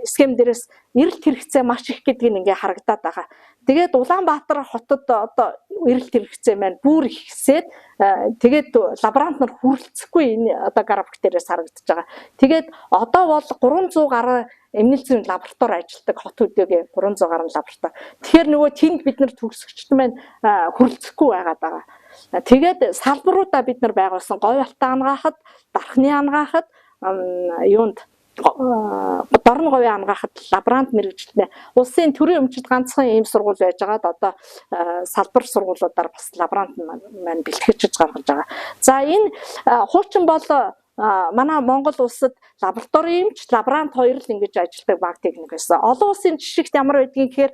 схем дээрээс эрэлт хэрэгцээ маш их гэдгийг ингээ харагдаад байгаа. Тэгээд Улаанбаатар хотод одоо эрэлт хэрэгцээ маань бүр ихсээд, тэгээд лаборант нар хүрэлцэхгүй, энэ одоо график дээрээс харагдаж байгаа. Тэгээд одоо бол 300 гаруй эмнэл зүйн лаборатори ажилладаг, хот хөдөөгээ 300 гаруй лаборатори. Тэгэхээр нөгөө тэнд бид нар төгсөгчд маань хүрэлцэхгүй байгаад байгаа. Тэгээд салбаруудаа бид нар байгуулсан: говь алтан анагаахад, дархны анагаахад, юунд, дорно говийн анагаахад лаборант мэргэжилтнээ. Улсын төрийн өмчид ганцхан ийм сургууль байж байгаад одоо салбар сургуулиудаар бас лаборант маань бэлтгэж гаргаж байгаа. За, энэ хуучин бол манай Монгол улсад лаборатори эмч, лаборант хоёр л ингэж ажилладаг баг техник байсан. Олон улсын жишгт ямар байдгийг гэхээр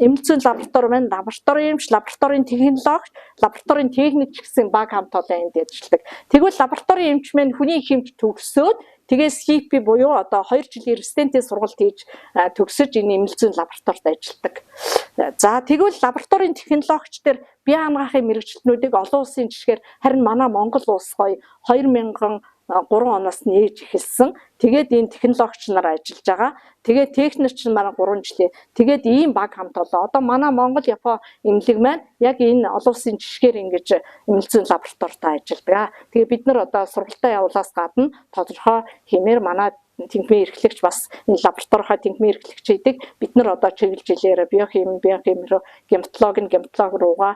эмнэл зүйн лаборатори маань лаборатори эмч, лабораторийн технологич, лабораторийн техникч гэсэн баг хамт олон энд ажилладаг. Тэгвэл лабораторийн эмч маань хүний эмч төгсөөд, тэгээ CP буюу одоо 2 жилийн резидентийн сургалт хийж төгсөж энэ эмнэл зүйн лабораторид ажилладаг. За, тэгвэл лабораторийн технологич дээр бие анагаахын мэргэжилтнүүдийг олон улсын жишгээр, харин манай Монгол улс гоё 2003 оноос нээж эхэлсэн. Тэгээд энэ технологич нар ажиллаж байгаа. Тэгээд техникч нар 3 жилийн. Тэгээд ийм баг хамт олон. Одоо манай Монгол Япон эмнэлэг маань яг энэ олон улсын жишгээр ингэж эмнэл зүйн лабораторид ажилладаг. Тэгээд бид нар одоо сургалтаа явуулаас гадна тодорхой хэмээр манай тэнхимийн эрхлэгч бас энэ лабораторийнхаа тэнхимийн эрхлэгч хийдэг. Бид нар одоо чиглэл жилээр биохим, биохим руу, гематолог нь гематолог руугаа,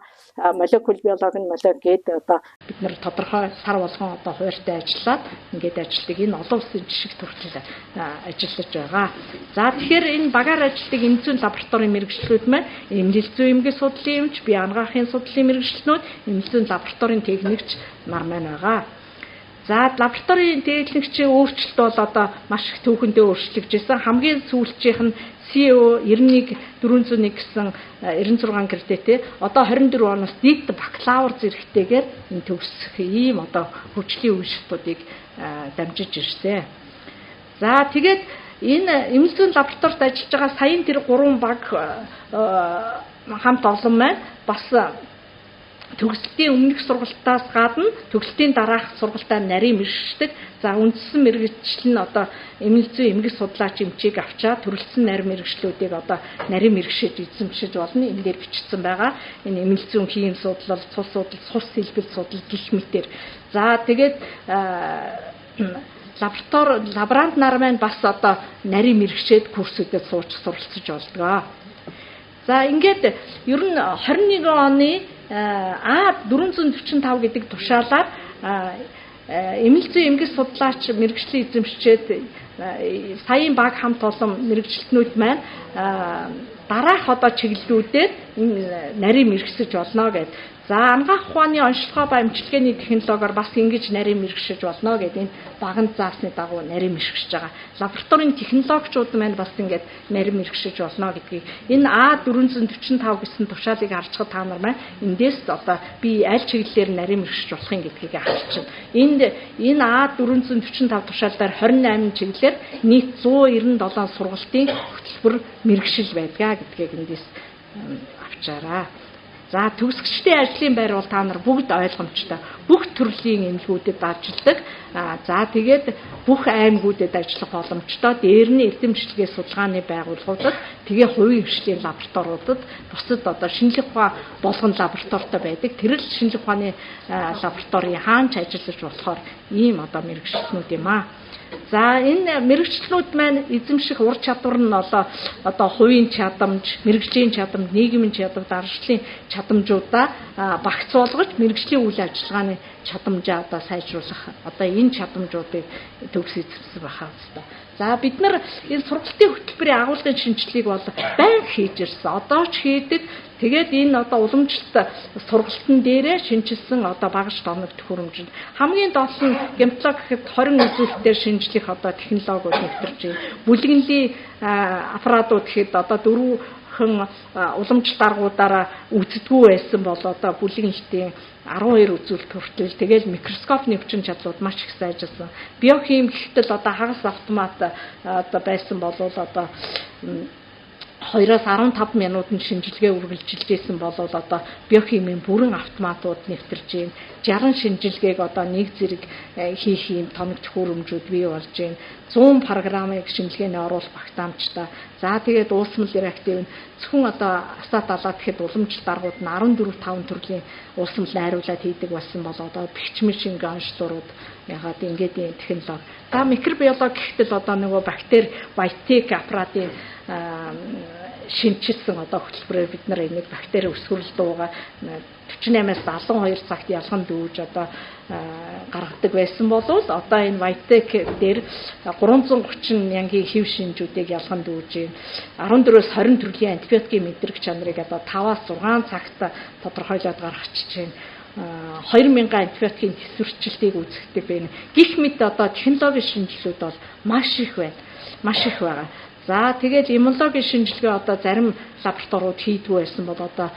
молекул биолог нь молекул гээд одоо бид нар тодорхой сар болгон одоо хуваарьтай ажиллаад ингээд ажилладаг. Энэ олон улсын жишг хүртэл ажиллаж байгаа. За, тэгэхээр энэ багаар ажилладаг эмнэл зүйн лабораторийн мэргэжлүүд маань эмнэл зүйн эмгэг судлалын эмч, бие анагаахын судлалын мэргэжилтнүүд, эмнэл зүйн лабораторийн техникч нар маань байгаа. За, лабораторийн техникчийн өөрчлөлт бол одоо маш их түүхэндээ өөрчлөгдөж. Хамгийн сүүлчийнх нь CO 91 401 гэсэн 96 кредиттэй, одоо 24 оноос нийт бакалавр зэрэгтэйгээр энэ төгсөх ийм одоо хөгжлийн үе шатуудыг дамжиж ирсэн. За, тэгээд энэ эмнэл зүйн лабораторид ажиллаж байгаа саяын тэр гурван баг хамт олон маань бас төгсөлтийн өмнөх сургалтаас гадна төгсөлтийн дараах сургалтаар нарийн мэргэшдэг. За, үндсэн мэргэжил нь одоо эмнэл зүйн эмгэг судлаач эмчийг авчаад төрөлцсөн нарийн мэргэжлүүдийг одоо нарийн мэргэшиж эзэмшиж болно. Энэ дээр бичсэн байгаа. Энэ эмнэл зүйн хийм судлал, цус судлал, цус сэлбэл судлал гэх мэтэр. За, тэгээд лаборатори лаборант нар маань бас одоо нарийн мэргэшээд курсүүдэд сууж суралцаж болдгоо. За, ингээд ер нь 21 оны А 445 гэдэг тушаалаар эмнэл зүйн эмгэг судлаач мэргэжлийн эзэмшчээд саяын баг хамт олон мэргэжилтнүүд маань дараах одоо чиглэлүүдээр нарийн мэргэсэж болно гэд. За, анагаах ухааны онцлогоо ба эмчилгээний технологиор бас ингэж нарийн мэргэшиж болно гэдэг энэ баганд заасны дагуу нарийн мэргэшиж байгаа. Лабораторийн технологичууд маань бас ингээд нарийн мэргэшиж болно гэдгийг энэ А445 гэсэн тушаалыг харчихад та нар маань эндээс одоо би аль чиглэлээр нарийн мэргэшиж болох юм гэдгийг харчихна. Энд энэ А445 тушаал дээр 28 чиглэлээр нийт 197 сургалтын хөтөлбөр мэргэшил байдгаа гэдгийг эндээс авчаарай. За, төгсгчдийн ажлын байр бол та нар бүгд ойлгомжтой. Бүх төрлийн эмнэлгүүдэд ажилладаг. За, тэгээд бүх аймагуудад ажиллах боломжтой. Дээр нь эрдэм бичлэгээ судалгааны байгууллагуудад, тэгээ хувийн хвшлийн лабораториудад, бусад одоо шинжлэх ухаан болгон лабораторитой байдаг. Тэр л шинжлэх ухааны лабораторийн хаан ч ажиллаж болохоор ийм одоо мэргэжилтнүүд юм аа. За, энэ мэргэжилтнүүд маань эзэмших ур чадвар нь одоо хувийн чадамж, мэргэжлийн чадамж, нийгмийн чадвар, даржлын чадамжуудаа багцуулгаж мэргэжлийн үйл ажиллагааны чадамжаа одоо сайжруулах одоо энэ чадамжуудыг төгс эзэмсэн байхаа хэрэгтэй. За, бид нар энэ сургалтын хөтөлбөрийн агуулгын шинжилгээг бол байнга хийж ирсэн. Одоо ч хийдэг. Тэгээд энэ одоо уламжлалт сургалтын дээрээ шинжилсэн одоо багаж тоног төхөөрөмж. Хамгийн доод нь гематолог гэхэд 20 үзүүлэлтээр шинжлэх одоо технологиуд нэвтэрч байна. Бүлгэнлийн аппаратууд гэхэд одоо 4хэн уламжлалт аргуудаараа үздэггүй байсан бол одоо бүлгэнэлтийн 12 үзүүлэлт хүртэл тэгэл микроскопны хүчин чадлууд маш их сайжирсан. Биохим гэхэд л одоо хагас автомат одоо байсан бол одоо 2-оос 15 минутанд шинжилгээ үргэлжилж исэн бол одоо биохимийн бүрэн автоматууд нэвтэрч байна. 60 шинжилгээг одоо нэг зэрэг хийх юм тоног төхөөрөмжүүд бий болж байна. 100 програмыг шинжилгээний оруулах багтаамжтай. За тэгээд уусмал реактив нь зөвхөн одоо асаат алаад гэхэд уламжлалт аргууд нь 14 5 төрлийн уусмал найруулад хийдэг болсон бол одоо бэхжмэл шингээ онцлогууд ягаад ингээд ийм технологи. За микробиологи гэхэд л одоо нөгөө бактери Vitek аппаратын шинэчилсэн одоо хөтөлбөрөөр бид нар энийг бактери өсгөрөл дууга 48-аас 72 цагт ялган дүүж одоо гаргадаг байсан болвол одоо энэ Vitek дээр 330 мянгийн хэв шинжүүдийг ялган дүүж байна. 14-өөс 20 төрлийн антибиотикийн мэдрэг чанарыг одоо 5-аас 6 цагт тодорхойлоод гаргачихж байна. 2000 антибиотикийн тэсвэрчлэлтийг үзэгдэг байна. Гэх мэт одоо технологийн шинжилгүүд бол маш их байна. Маш их байгаа. За тэгээд иммунологийн шинжилгээ одоо зарим лабораториуд хийдгүү байсан бол одоо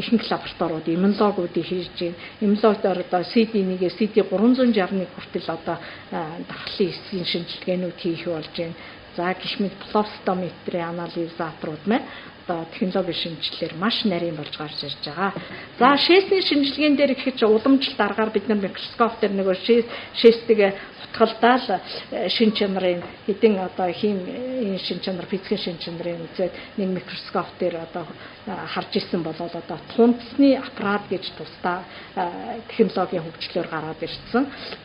ихэнх лабораториуд иммунологуудыг хийж байна. Иммунологоор одоо CD1-ээс CD361 хүртэл одоо дархлын эсийн шинжилгээнүүд хийх болж байна. За гэх мэт флоу-цитометрийн анализаторууд маань одоо технологийн шинжилгээр маш нарийн болж гарч ирж байгаа. За шээсний шинжилгээн дээр гэхэд уламжлалт аргаар бид нар микроскоп дээр нөгөө шээстэйгээ хутгалдаал шин чанарын хэдэн одоо хим шин чанар, физикийн шин чанарын үзээд нэг микроскоп дээр одоо харж исэн бол одоо тунцны аппарат гэж тусдаа технологийн хөгжлөөр гараад ирсэн.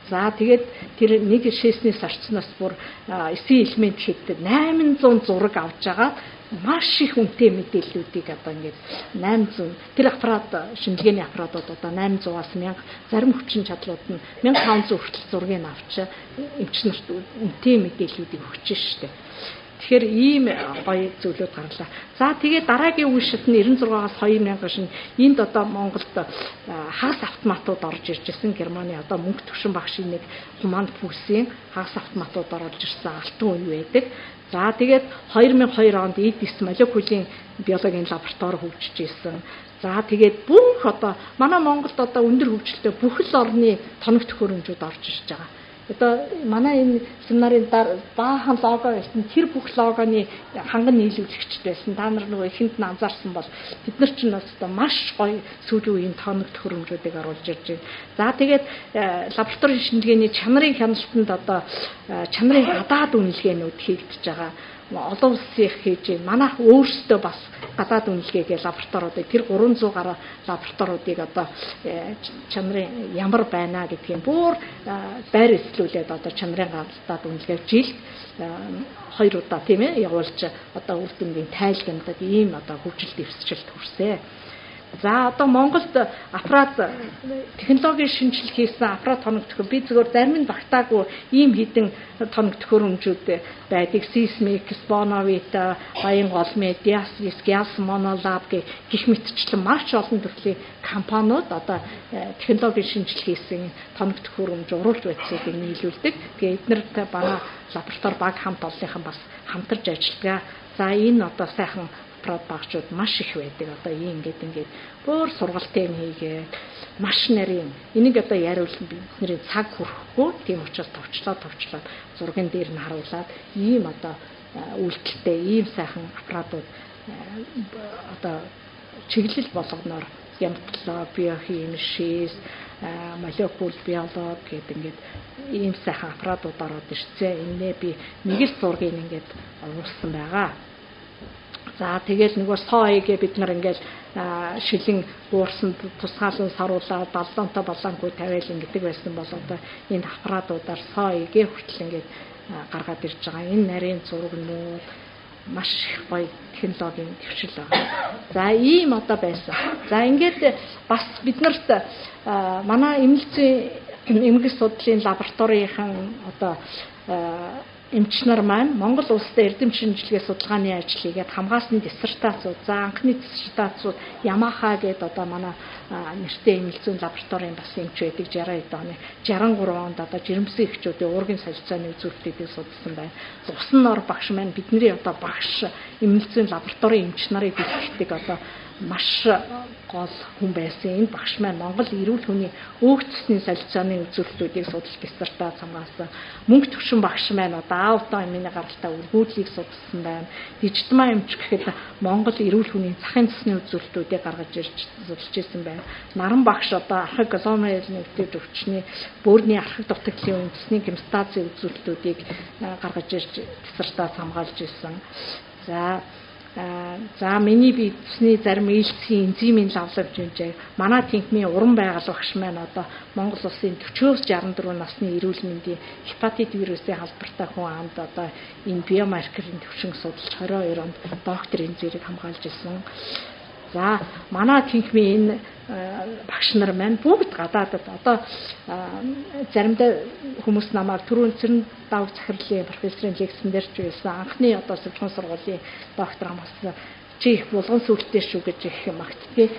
За тэгээд тэр нэг шээсний сарцнаас бүр эсийн элемент хэд 800 зураг авч байгаа маш их үнэтэй мэдээллүүдийг одоо ингээд 800 тэр аппарат шинжилгээний аппаратууд одоо 800-аас 1000 зарим хүчин чадлууд нь 1500 хүртэл зургийг авч эмч нарт үнэтэй мэдээллүүдийг өгч штэ. Тэгэхээр ийм гоё зүйлүүд гарлаа. За тэгээд дараагийн үе шат нь 96-аас 2000 шин энд одоо Монголд хагас автоматууд орж ирж ирсэн. Германы одоо мөнгө төвшин багшийн нэг Хуман Фүсийн хагас автоматууд оруулж ирсэн алтан үе байдаг. За тэгээд 2002 онд эдис молекулын биологийн лаборатори хөгжиж ирсэн. За тэгээд бүх одоо манай Монголд одоо өндөр хөгжилтэй бүх л орны тоног төхөөрөмжүүд орж ирж байгаа. Одоо манай энэ семинарын баахан лого байсан. Тэр бүх логоны ханган нийлүүлэгчд байсан. Та нар нөгөө ихэнд нь анзаарсан бол бид нар ч одоо маш гоё сүүлийн үеийн тоног төхөөрөмжүүдийг оруулж ирж байна. За тэгээд лабораторийн шинжилгээний чанарын хяналтанд одоо чанарын гадаад үнэлгээнүүд хийгдэж байгаа. Олон улсын хийж байна. Манайх өөрсдөө бас гадаад үнэлгээгээ лабораториудыг тэр 300 гаруй лабораториудыг одоо чанарын ямар байна гэдгийг бүр байр эзлүүлээд одоо чанарын гадаад үнэлгээ жилд 2 удаа тийм явуулж одоо үр дүнгийн тайлгнадаг ийм одоо хөгжил дэвсжилт хүрсэ. За одоо Монголд аппарат технологийн шинжилгээ хийсэн аппарат тоног төхөөр би зөвхөн зарим нь багтаагүй ийм хідэн тоног төхөөрөмжүүд байдаг. Sismic, Sponovita, Баян голмед, Diasys, Gas Monolab гэх мэтчлэн маш олон төрлийн компаниуд одоо технологийн шинжилгээ хийсэн тоног төхөөрөмж уруулж байцааг нийлүүлдэг. Тэгээ эднэртэй манай лаборатори баг хамт олонныхан бас хамтарч ажилладаг. За энэ одоо сайхан аппарат багчууд маш их байдаг. Одоо ийм ингээд бүр сургалтын хийгээд маш нарийн энийг одоо яриулсан бидний цаг хүрэхгүй. Тийм учраас товчлоод зурган дээр нь харуулад ийм одоо үйлдэлтэй ийм сайхан аппаратууд одоо чиглэл болгоноор гематолог, биохим, шээс, молекул биолог гэдэг ингээд ийм сайхан аппаратууд ороод ирсэн. Эннээ би нэг л зургийг ингээд оруулсан байгаа. За тэгэл нөгөө соо эгээ бид нар ингээл шилэн буурсан тусгаалan саруулаад баллонтой баллонгүй тавиал ингэдэг байсан бол одоо энэ аппаратуудаар соо эгээ хүртэл ингээд гаргаад ирж байгаа. Энэ нарийн зурагнууд маш их гоё технологийн дэвшил байгаа. За ийм одоо байсан. За ингээд бас бид нарт манай эмнэлзийн эмгэг судлалын лабораторийн одоо Эмч нар маань Монгол улсад эрдэм шинжилгээ судалгааны ажил хийгээд хамгаалсан диссертацууд, за анхны диссертацууд Ямаха гэдэг одоо манай нэртэй эмнэлэг зүйн лабораторийн бас эмч байдаг 62 оны 63 онд одоо жирэмсэн эхчүүдийн уургийн солилцооны үзүүлэлтүүдийг судалсан байна. Зусан нор багш маань бидний одоо багш эмнэлэг зүйн лабораторийн эмч нарыг бэлтгэдэг одоо маш гол хүн байсан. Энэ багш маань Монгол эрүүл хүний өөх цэсний солилцооны үзүүлэлтүүдийг судалж диссертац хамгаалсан. Мөнх төвшин багш маань одоо аутоиммуны гаралтай үргүүдлийг судалсан байна. Дижитмаа эмч гэхэд Монгол эрүүл хүний захын цэсний үзүүлэлтүүдийг гаргаж ирж судалж ирсэн байна. Наран багш одоо архаг гломерул нэгтгэж өвчний бөөрийн архаг дутагдлын үндэсний гемостазын үзүүлэлтүүдийг гаргаж ирж диссертац хамгаалж ирсэн. За миний бидсний зарим ээлцгийн энзимийн лавлавж хэмжээ манай тэнхмийн уран байгаль багш маань одоо Монгол улсын 40-оос 64 насны эрүүл мэндийн гепатит вирусын халдвартай хүн амд одоо энэ биомаркерын төвшинг судалж 22 онд докторийн зэрэг хамгаалж ирсэн. За манай тэнхмийн энэ багш нар маань бүгд гадаадад одоо заримдаа хүмүүс намайг түрүүн Цэрэн давг захирлын профессорын лекцэн дээр ч байсан анхны одоо сувжхан сургуулийн доктор хамгаалсан чи их булган сүлтэй шүү гэж их магтдгийг.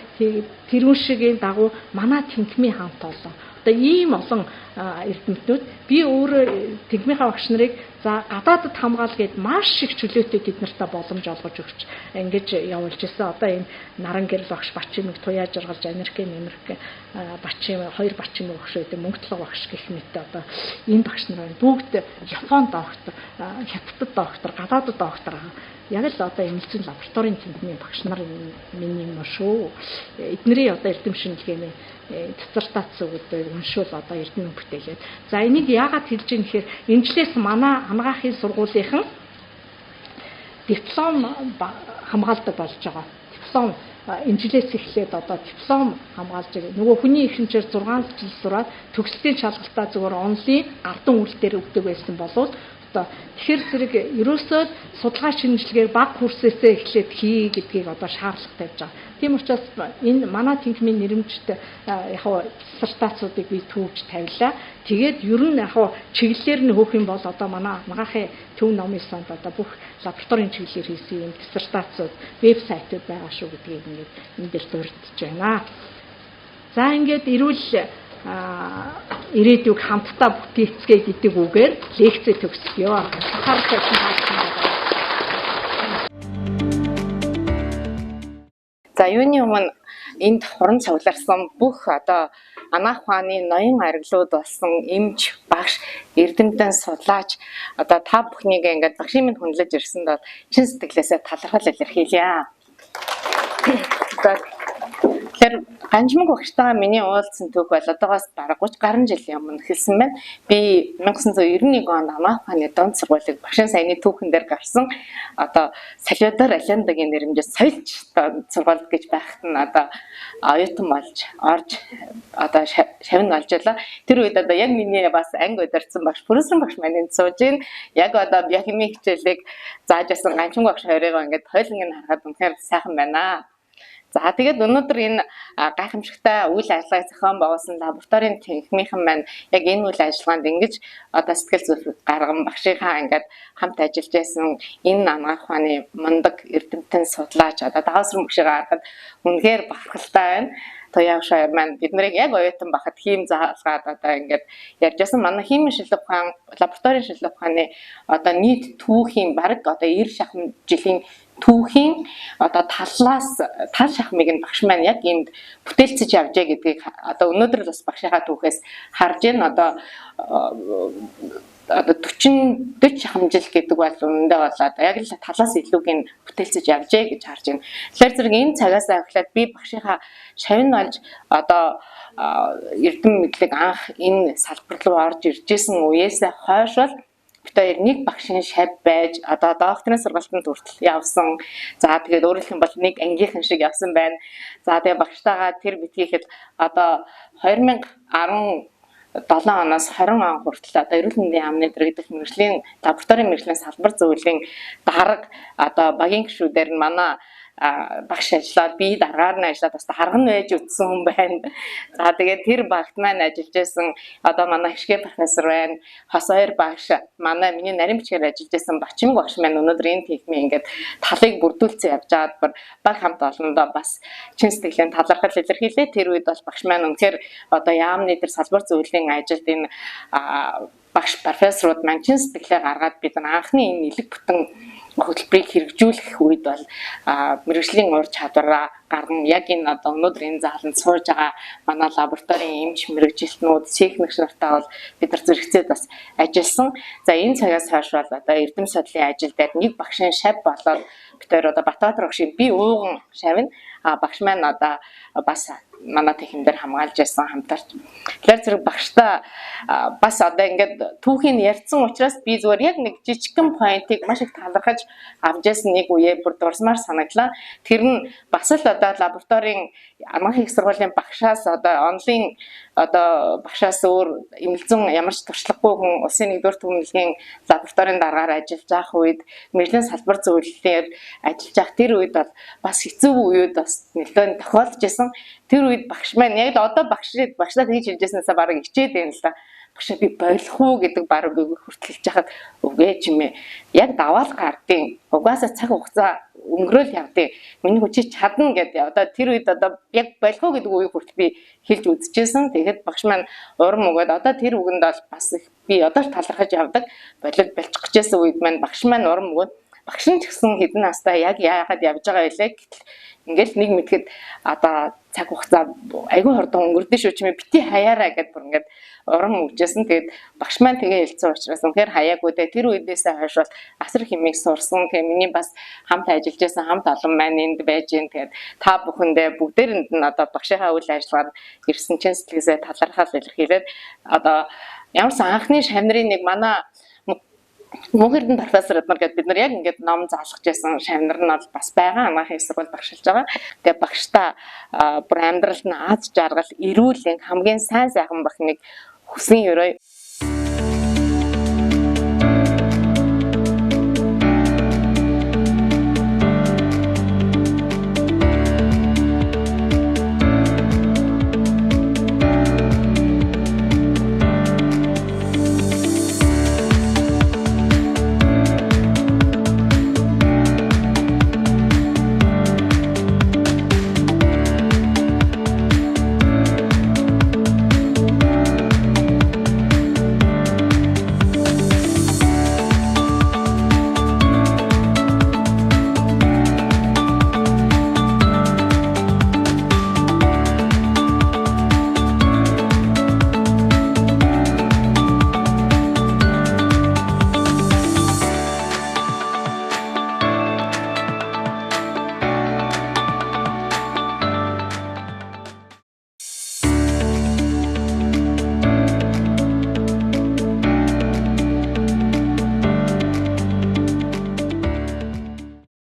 Тэрүүн шигийн дагуу манай тэнхмийн хамт олон одоо ийм олон эрдэмтнүүд би өөрөө тэнхмийнхаа багш нарыг за гадаадд хамгаал гээд маш их чөлөөтэй тэд нартай боломж олгож өгч ингэж явуулж ирсэн. Одоо энэ наран гэрэл багш Бачимэг Туяа жаргалж Америкийн Нэмэрх Бачим хоёр Бачимэг багш байдаг мөнгө толгой багш гэх мэт одоо энэ багш нар байна. Бүгд Япон доктор, Хятадд доктор, гадаадд доктор яг л одоо эмнэлзэн лабораторийн тэнхимийн багш нар миний юм шүү. Эднэрийн одоо эрдэм шинжилгээний диссертац өгдөг уншвал одоо эрдэм бүтээлээд. За энийг яагаад хэлж ийм гэхээр энэ жилээс манай анагаахын сургуулийнхан диплом хамгаалдаг болж байгаа. Диплом энэ жилээс эхлээд одоо диплом хамгаалж байгаа. Нөгөө хүний ихэнчээр 6 жил сураад төгсөлтийн шалгалтаа зүгээр онлын гардан үйл дээр өгдөг байсан болвол одоо тэгэхээр зэрэг ерөөсөө судалгаа шинжилгээг баг курсээсээ эхлээд хий гэдгийг одоо шаардлага тавьж байгаа. Тийм учраас энэ манай тэнхимийн нэрмжт яг диссертацуудыг би түүж тавилаа. Тэгээд ер нь яг чиглэлээр нь хөөх юм бол одоо манай анагаахын төв номын санд одоо бүх лабораторийн чиглэлээр хийсэн юм диссертацууд, вебсайтууд байгаа шүү гэдгийг ингээд энэ дээр дурдж байна. За ингээд эрүүл ирээдүйг хамтдаа бүтээцгээе гэдэг үгээр лекцээ төгсгөё. Анхаарал тавьсан байна. За юуны өмнө энд хуран цугларсан бүх одоо анагаах ухааны ноён ариглууд болсон эмч, багш, эрдэмтэн судлаач одоо та бүхнийг ингээд багшийн минь хүндлэж ирсэнд бол чин сэтгэлээсээ талархал илэрхийлье. Тэгэхээр Ганжмаг багштайгаа миний уулзсан түүх бол одоогоос бараг 30 гаруй жилийн өмнө эхэлсэн байна. Би 1991 онд анагаах ухааны дунд сургуулийг багшийн саяны түүхэн дээр гарсан одоо Сальвадор Аллендагийн нэрмжээс соёлч сургууль гэж байхад нь одоо оюутан болж орж одоо шавн олж байлаа. Тэр үед одоо яг миний бас анги удирдсан багш Пүрүсрэн багш маань энд сууж байна. Яг одоо биохимийн хичээлийг зааж байсан Ганжмаг багш хоёрыг ингээд хоёуланг нь харахад үнэхээр сайхан байна. За тэгээд өнөөдөр энэ гайхамшигтай үйл ажиллагааг зохион байгуулсан лабораторийн тэнхимийнхэн маань яг энэ үйл ажиллагаанд ингэж одоо сэтгэл зүрх гарган багшийнхаа ингээд хамт ажиллаж байсан энэ анагаах ухааны мундаг эрдэмтэн судлаач одоо Даваасран багшигаа харахад үнэхээр бахархалтай байна. Туяа багш маань бид нарыг яг оюутан байхад хийм заалгаад одоо ингээд ярьж байсан. Манай химийн шилдэг ухаан лабораторийн шилдэг ухааны одоо нийт түүхийн бараг одоо 90 шахам жилийн түүхийн одоо талаас тал шахмыг нь багш маань яг энд бүтээлцэж явжээ гэдгийг одоо өнөөдөр л бас багшийнхаа түүхээс харж байна. Одоо 40 40 шахам жил гэдэг бол үнэндээ бол одоо яг л талаас илүүг нь бүтээлцэж явжээ гэж харж байна. Тэгэхээр зэрэг энэ цагаас ахлаад би багшийнхаа шавь нь олж одоо эрдэм мэдлэг анх энэ салбар руу орж ирж исэн үеэсээ хойш бол бид хоёр нэг багшийн шавь байж одоо докторийн сургалтанд хүртэл явсан. За тэгээд өөрөөр хэлэх юм бол нэг ангийнхан шиг явсан байна. За тэгээд багштайгаа тэр битгийхэд одоо 2017 оноос 20 он хүртэл одоо эрүүл мэндийн яамны дэргэдэх мэргэжлийн лабораторийн мэргэжлийн салбар зөвлөлийн дарга одоо багийн гишүүдээр нь манай Багш ажиллаад, би даргаар нь ажиллаад бас харган байж үтсэн хүн байна. За, тэгээд тэр багт маань ажиллаж байсан одоо манай хшгэ профессор байна. Хос хоёр багш, манай миний нарийн бичгээр ажиллаж байсан Бачимг багш маань өнөөдөр энэ техникийн ингээд талыг бүрдүүлсэн явж байгаад бүр баг хамт олондоо бас чин сэтгэлийн талархал илэрхийлээ. Тэр үед бол багш маань үнэхээр одоо яамны тэр салбар зөвлөлийн ажилд энэ багш профессорууд маань чин сэтгэлээ гаргаад бид нар анхны энэ элэг бүтэн хөтөлбөрийг хэрэгжүүлэх үед бол мэргэжлийн ур чадвараа гарган яг энэ одоо өнөөдөр энэ зааланд сууж байгаа манай лабораторийн эмч мэргэжилтнүүд, техникч нартай бол бид нар зэрэгцээд бас ажилласан. За, энэ цагаас хойш бол одоо эрдэм судлалын ажил дээр нэг багшийн шав болоод бид хоёр одоо Батбаатар багшийн би ууган шавна, а багш маань одоо бас манай техник дээр хамгаалж байсан хамтарч. Тэгэхээр зэрэг багштай бас одоо ингээд түүхийг ярьсан учраас би зүгээр яг нэг жижигхэн point ыг маш их талархаж авч ясан нэг үе бүр дурсмаар санагдлаа. Тэр нь бас л одоо лабораторийн Анагаах их сургуулийн багшаас, одоо онлын одоо багшаас өөр эмнэлзэн ямар ч туршлагагүй хүн улсын нэгдүгээр түмнэлгийн лабораторийн даргаар ажиллаж байх үед, мэргэжлийн салбар зөвлөлөөр ажиллаж байх тэр үед бол бас хэцүү үеуд бас нэлээд тохиолдож исэн. Тэр үед багш маань яг л одоо багш багшлаа тэгж хэлжсэнээсээ бараг ичээд байна л да. Багшаа би болох уу гэдэг бараг хүртэл хэлж хахад үгүй чимээ яг даваал гардын, угаасаа цаг хугацаа өнгөрөөл явдیں۔ Миний хүчийг чадна гэдэг. Одоо тэр үед одоо яг болох уу гэдэг үеийг хүртэл би хэлж үзчихсэн. Тэгэхэд багш маань урам өгөөд одоо тэр үгэнд бол бас их би одоо ч талархаж явдаг. Болол болчих гэжсэн үед маань багш маань урам өгөөд, багш нь ч гэсэн хэдэн настай яг яагаад явж байгаа байлээ гэтэл ингээл нэг мэдхэд одоо цаг хугацаа айгүй хурдан өнгөрдөн шүү, чимээ бити хаяараа гэдээ бүр ингээд урам өгчээсэн. Тэгээд багш маань тэгээ хэлсэн учраас үнэхээр хаяагүй дээ. Тэр үедээсээ хойш бол асар хэмиг сурсан. Тэгээ миний бас хамт ажиллаж байсан хамт олон маань энд байж гин. Тэгээд та бүхэндээ бүгдээрэнд нь одоо багшийнхаа үйл ажиллагаанд ирсэн чин сэтгэлээсээ талархал илэрхийлээд одоо ямар ч анхны шавнырын нэг манай Мөнх Эрдэнэ профессор эднэр гэдээ бид нар яг ингээд ном заалгаж байсан шавнар нь бол бас байгаа. Анагаахын их сургууль багшилж байгаа. Тэгээ багштай бүр амьдралд нь аз жаргал, эрүүл хамгийн сайн сайхан бахныг хүсэн ерөө.